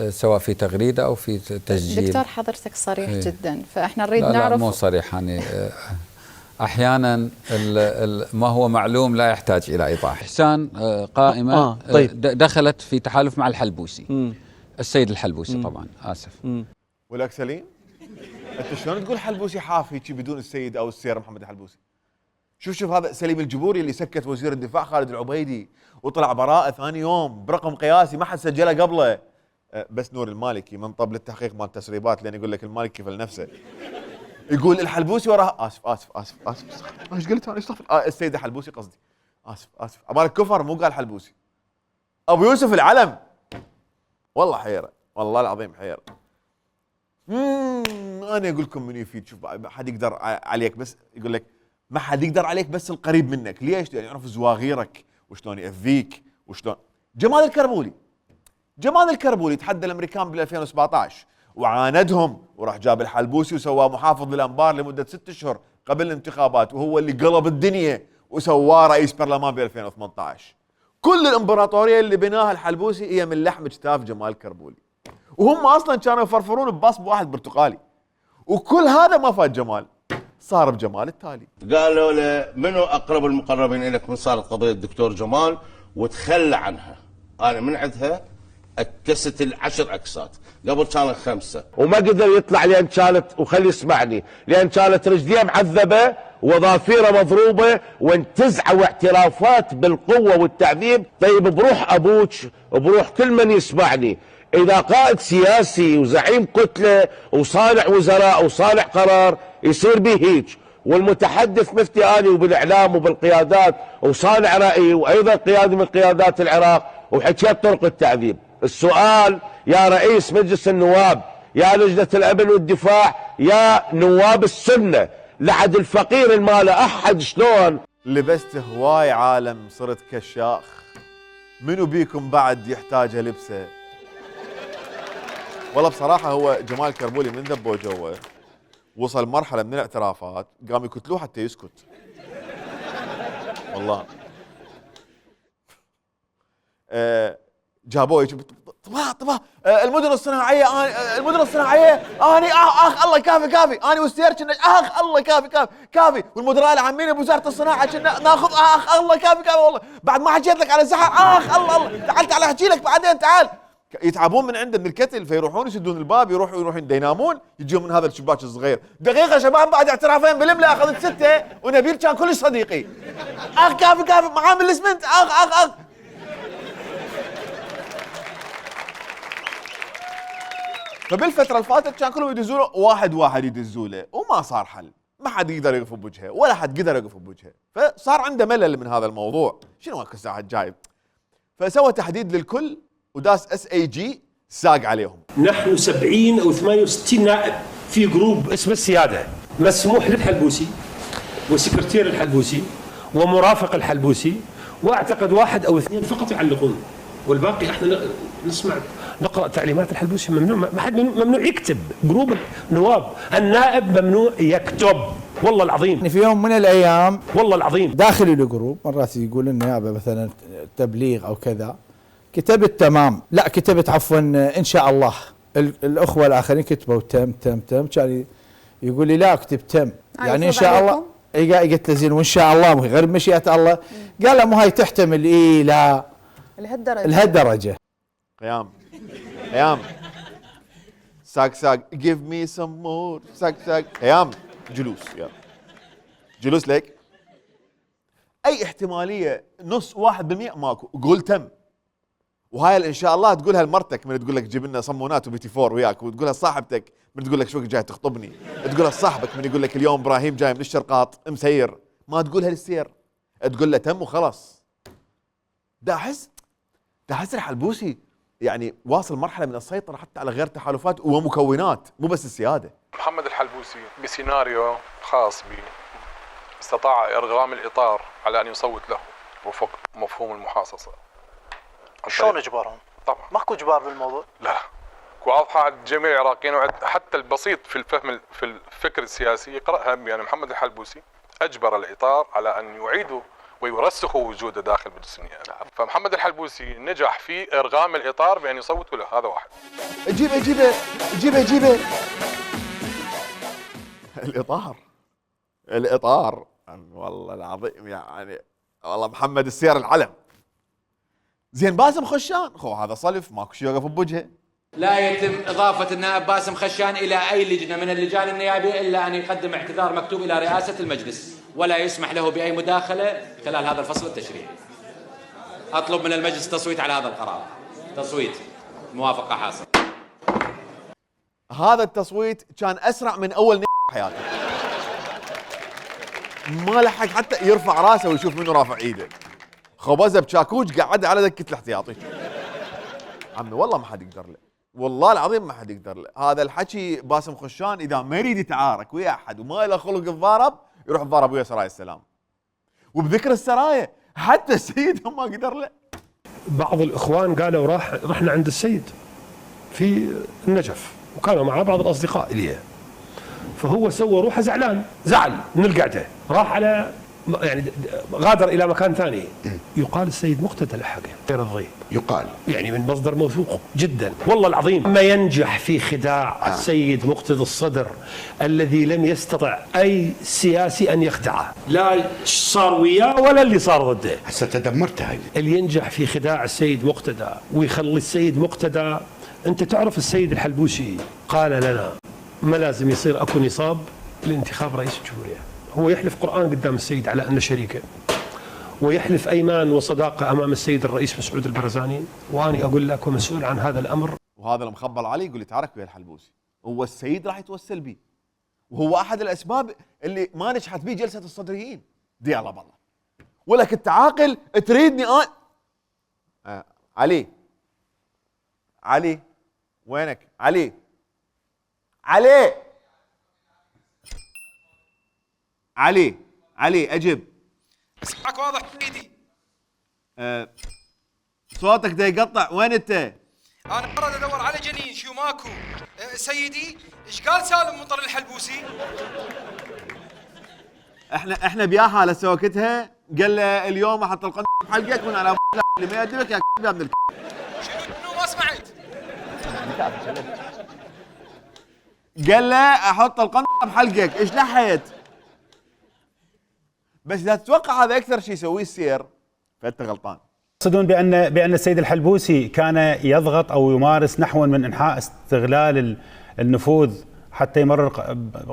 سواء في تغريده او في تسجيل. دكتور حضرتك صريح جدا، فاحنا نريد لا نعرف. لا مو صريح يعني احيانا ما هو معلوم لا يحتاج الى ايضاح. احسان قائمه طيب. دخلت في تحالف مع الحلبوسي. السيد الحلبوسي طبعا اسف. ولك سليم، انت شلون تقول حلبوسي حاف هيك بدون السيد او السير محمد الحلبوسي؟ شوف هذا سليم الجبوري اللي سكت وزير الدفاع خالد العبيدي وطلع براءة ثاني يوم برقم قياسي ما حد سجله قبله. بس نور المالكي منطب للتحقيق مال التسريبات، لان يقول لك المالكي فلنفسه يقول الحلبوسي وراها. اسف ايش قلت انا؟ استغفر. السيد الحلبوسي قصدي. اسف امالك كفر مو قال حلبوسي. ابو يوسف العلم. والله حيره، والله العظيم حيره. انا اقول لكم من يفيد. شوف ما حد يقدر عليك، بس يقول لك ما حد يقدر عليك بس القريب منك. ليش؟ لان يعرف زواغيرك وشلون يأذيك وشلون. جمال الكربولي تحدى الامريكان بال 2017 وعاندهم، وراح جاب الحلبوسي وسواه محافظ للانبار لمده 6 اشهر قبل الانتخابات، وهو اللي قلب الدنيا وسواه رئيس برلمان ب 2018. كل الامبراطوريه اللي بناها الحلبوسي هي من لحم كتاف جمال الكربولي، وهم اصلا كانوا يفرفرون ببصب واحد برتقالي، وكل هذا ما فات جمال، صار بجمال التالي. قالوا له منو اقرب المقربين لك من صارت قضيه الدكتور جمال وتخلى عنها. انا من عندها اكست 10 اكسات، قبل كانت 5 وما قدر يطلع لان كانت، وخلي يسمعني، لان كانت رجليه معذبه وظافيره مضروبه وانتزعوا واعترافات بالقوه والتعذيب. طيب بروح ابوك وبروح كل من يسمعني، اذا قائد سياسي وزعيم كتله وصانع وزراء وصانع قرار يصير به هيك، والمتحدث مفتي اني وبالاعلام وبالقيادات وصانع راي وايضا قيادي من قيادات العراق وحكيت طرق التعذيب. السؤال يا رئيس مجلس النواب، يا لجنه الامن والدفاع، يا نواب السنه، لعد الفقير المال احد شلون؟ لبست هواي عالم صرت كشاخ، منو بيكم بعد يحتاجها لبسه؟ والله بصراحه هو جمال الكربولي من ذبوه جوه وصل مرحله من الاعترافات قام يكتلوه حتى يسكت. والله جابوه طبعا المدن الصناعيه اني اخ الله كافي اني والسير كنا اخ الله كافي والمدراء العامين بوزاره الصناعه كنا ناخذ اخ الله كافي والله بعد ما حكيت لك على سحر اخ الله تعال احكي لك بعدين تعال. يتعبون من عنده من الكتل فيروحون يسدون الباب يروحون ينامون يجون من هذا الشباك الصغير. دقيقه شباب بعد اعترافين بالملا اخذت 6 ونبيل كان كلش صديقي. اخ كافي معامل الاسمنت اخ فبالفتره اللي فاتت كان كلهم يدزوا له واحد يدزوا له وما صار حل، ما حد يقدر يقف بوجهه ولا حد قدر يقف بوجهه، فصار عنده ملل من هذا الموضوع. شنو الساعه الجاي؟ فسوى تحديد للكل وداس SAG ساق عليهم. نحن 70 أو 68 نائب في جروب اسمه السيادة، مسموح للحلبوسي وسكرتير الحلبوسي ومرافق الحلبوسي، واعتقد 1 أو 2 فقط يعلقون، والباقي احنا نسمع نقرأ تعليمات الحلبوسي. ممنوع، ما حد ممنوع يكتب. جروب النواب النائب ممنوع يكتب، والله العظيم. في يوم من الايام والله العظيم داخل الجروب مرات يقول النيابه مثلا تبليغ او كذا، كتبت تمام، لا كتبت عفوا ان شاء الله. الاخوه الاخرين كتبوا تم كان يقول لي لا اكتب تم، يعني ان شاء الله. قلت له زين وان شاء الله غير مشيئه الله. قال له مو هاي تحتمل لا لهالدرجه. قيام ساق ساق give me some more ساق ساق ايام جلوس يلا جلوس لك اي احتماليه نص 1% ماكو، قول تم. وهاي ان شاء الله تقولها لمرتك من تقول لك جيب لنا صمونات وبيتي فور وياك، وتقولها لصاحبتك من تقول لك شو جاي تخطبني، تقولها لصاحبك من يقول لك اليوم ابراهيم جاي من الشرقاط مسير، ما تقولها للسير، تقول له تم وخلاص. دا احس الحلبوسي يعني واصل مرحله من السيطره حتى على غير تحالفات ومكونات، مو بس السياده. محمد الحلبوسي بسيناريو خاص به استطاع ارغام الاطار على ان يصوت له وفق مفهوم المحاصصه. شلون اجبارهم؟ طبعا ماكو اجبار بالموضوع. لا، واضحه عند جميع العراقيين، حتى البسيط في الفهم في الفكر السياسي يقراها. يعني محمد الحلبوسي اجبر الاطار على ان يعيدوا ويرسخوا وجوده داخل مجلس النيابه. فمحمد الحلبوسي نجح في ارغام الاطار بان يصوتوا له. هذا واحد. جيبه الاطار والله العظيم يعني والله محمد السير العلم. زين باسم خشان خو هذا صلف ماكو شيء يوقف بوجهه. لا يتم إضافة النائب باسم خشان إلى أي لجنة من اللجان النيابية إلا أن يقدم اعتذار مكتوب إلى رئاسة المجلس، ولا يسمح له بأي مداخلة خلال هذا الفصل التشريعي. أطلب من المجلس التصويت على هذا القرار. تصويت موافقة حاصل. هذا التصويت كان أسرع من أول حياته، ما لحق حتى يرفع راسه ويشوف منه رافع ايده، خبزه بشاكوش قعد على دكه الاحتياطي. عمي والله ما حد يقدر له، والله العظيم ما حد يقدر له. هذا الحكي باسم خشان اذا ما يريد يتعارك ويا احد وما له خلق يتضارب يروح يتضارب ويا سرايا السلام. وبذكر السرايا حتى السيد ما قدر له. بعض الاخوان قالوا رحنا عند السيد في النجف وكانوا معاه بعض الاصدقاء اليه، فهو سوى روحه زعل من القعده، راح على يعني غادر الى مكان ثاني. يقال السيد مقتدى لحقه غير الضيب، يقال يعني من مصدر موثوق جدا والله العظيم. ما ينجح في خداع السيد مقتدى الصدر الذي لم يستطع اي سياسي ان يخدعه، لا صار وياه ولا اللي صار ضده. هسه تدمرت هاي. اللي ينجح في خداع السيد مقتدى ويخلي السيد مقتدى. انت تعرف السيد الحلبوسي قال لنا ما لازم يصير اكو نصاب لانتخاب رئيس الجمهوريه. هو يحلف قرآن قدام السيد على أنه شريكه، ويحلف أيمان وصداقة أمام السيد الرئيس مسعود البرزاني، وأنا أقول لك ومسؤول عن هذا الأمر. وهذا المخبل علي يقول لي تعارك ويا الحلبوسي، هو السيد راح يتوسل بي، وهو أحد الأسباب اللي ما نجحت بيه جلسة الصدريين. دي على بالله ولا كنت عاقل تريدني علي وينك علي اجب. اسمعك واضح سيدي. صوتك دا يقطع. وين انت؟ انا اريد ادور على جنين شو ماكو. سيدي ايش قال سالم مطر الحلبوسي؟ احنا بياها لسوكتها، قال له اليوم احط القنص بحلقك من على اللي ما يدرك يا ابن شنو ما سمعت؟ قال له احط القنص بحلقك. ايش لحيت؟ بس اذا تتوقع هذا اكثر شيء يسويه السير فانت غلطان. يقصدون بان السيد الحلبوسي كان يضغط او يمارس نحو من انحاء استغلال النفوذ حتى يمرر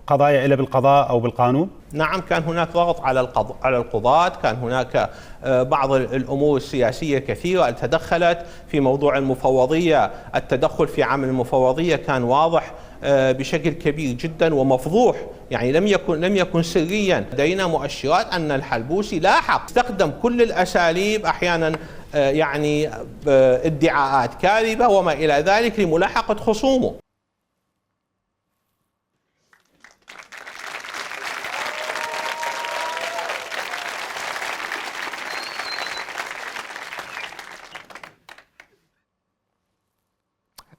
قضايا الى بالقضاء او بالقانون؟ نعم، كان هناك ضغط على القضاة، كان هناك بعض الامور السياسيه كثيره تدخلت في موضوع المفوضيه. التدخل في عمل المفوضيه كان واضح بشكل كبير جدا ومفضوح، يعني لم يكن سريا. لدينا مؤشرات ان الحلبوسي لاحق استخدم كل الاساليب، احيانا يعني ادعاءات كاذبه وما الى ذلك لملاحقه خصومه.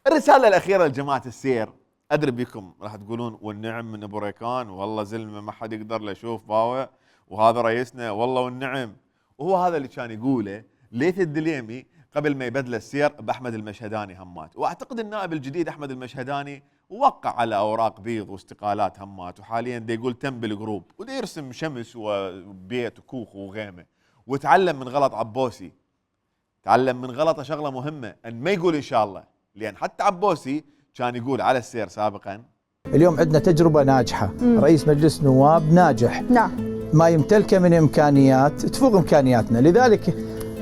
الرساله الاخيره لجماعه السير، ادري بكم راح تقولون والنعم من ابو ريكان، والله زلمه ما حد يقدر له، شوف باوع وهذا رئيسنا والله والنعم. وهو هذا اللي كان يقوله ليث الدليمي قبل ما يبدل السير باحمد المشهداني همات. واعتقد النائب الجديد احمد المشهداني وقع على اوراق بيض واستقالات همات، وحاليا دا يقول تم بالجروب ودا يرسم شمس وبيت وكوخ وغيمه. وتعلم من غلط عبوسي، تعلم من غلطه شغله مهمه، ان ما يقول ان شاء الله، لان حتى عبوسي كان يقول على السير سابقا. اليوم عندنا تجربة ناجحة، رئيس مجلس نواب ناجح، نعم، ما يمتلكه من إمكانيات تفوق إمكانياتنا، لذلك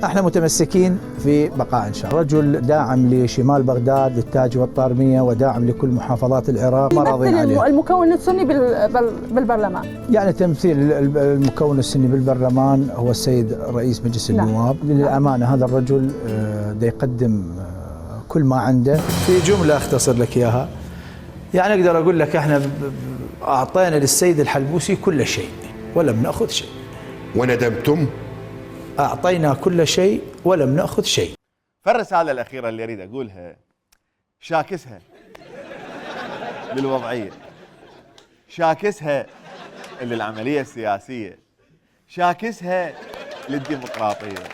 احنا متمسكين في بقاء إن شاء الله. رجل داعم لشمال بغداد للتاج والطارمية وداعم لكل محافظات العراق، ما راضين عليه. المكون السني بالبرلمان، يعني تمثيل المكون السني بالبرلمان هو السيد رئيس مجلس النواب. للأمانة هذا الرجل دا يقدم كل ما عنده. في جملة أختصر لك إياها، يعني أقدر أقول لك احنا أعطينا للسيد الحلبوسي كل شيء ولم نأخذ شيء. وندمتم؟ أعطينا كل شيء ولم نأخذ شيء. فالرسالة الأخيرة اللي أريد أقولها، شاكسها للوضعية، شاكسها للعملية السياسية، شاكسها للديمقراطية،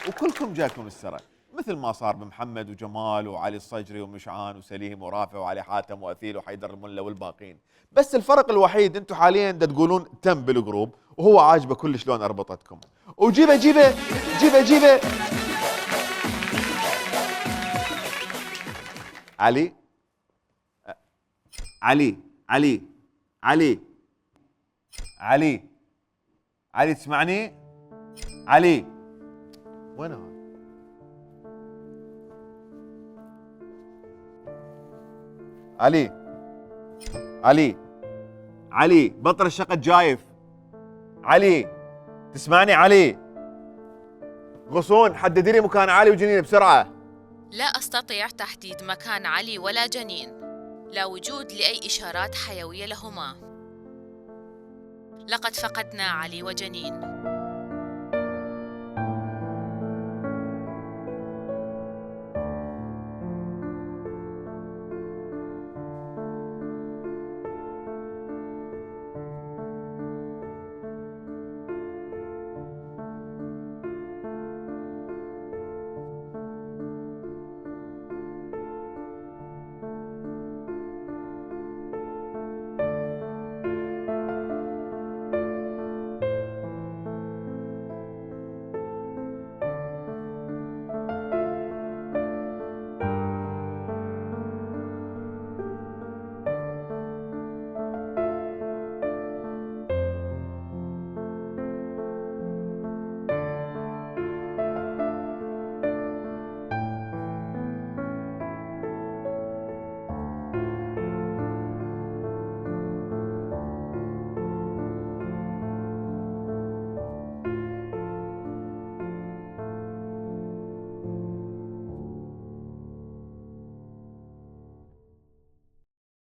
وكلكم جاكم السرى مثل ما صار بمحمد وجمال وعلي الصجري ومشعان وسليم ورافع وعلي حاتم وأثيل وحيدر الملا والباقين. بس الفرق الوحيد انتم حاليا تقولون تم بالجروب وهو عاجبه كل شلون اربطتكم. وجيبه جيبه جيبه جيبه علي علي علي علي علي علي تسمعني؟ علي وين هو؟ علي علي علي بطل الشقة جايف. علي تسمعني؟ علي غصون حددي لي مكان علي وجنين بسرعة. لا أستطيع تحديد مكان علي ولا جنين، لا وجود لأي إشارات حيوية لهما. لقد فقدنا علي وجنين.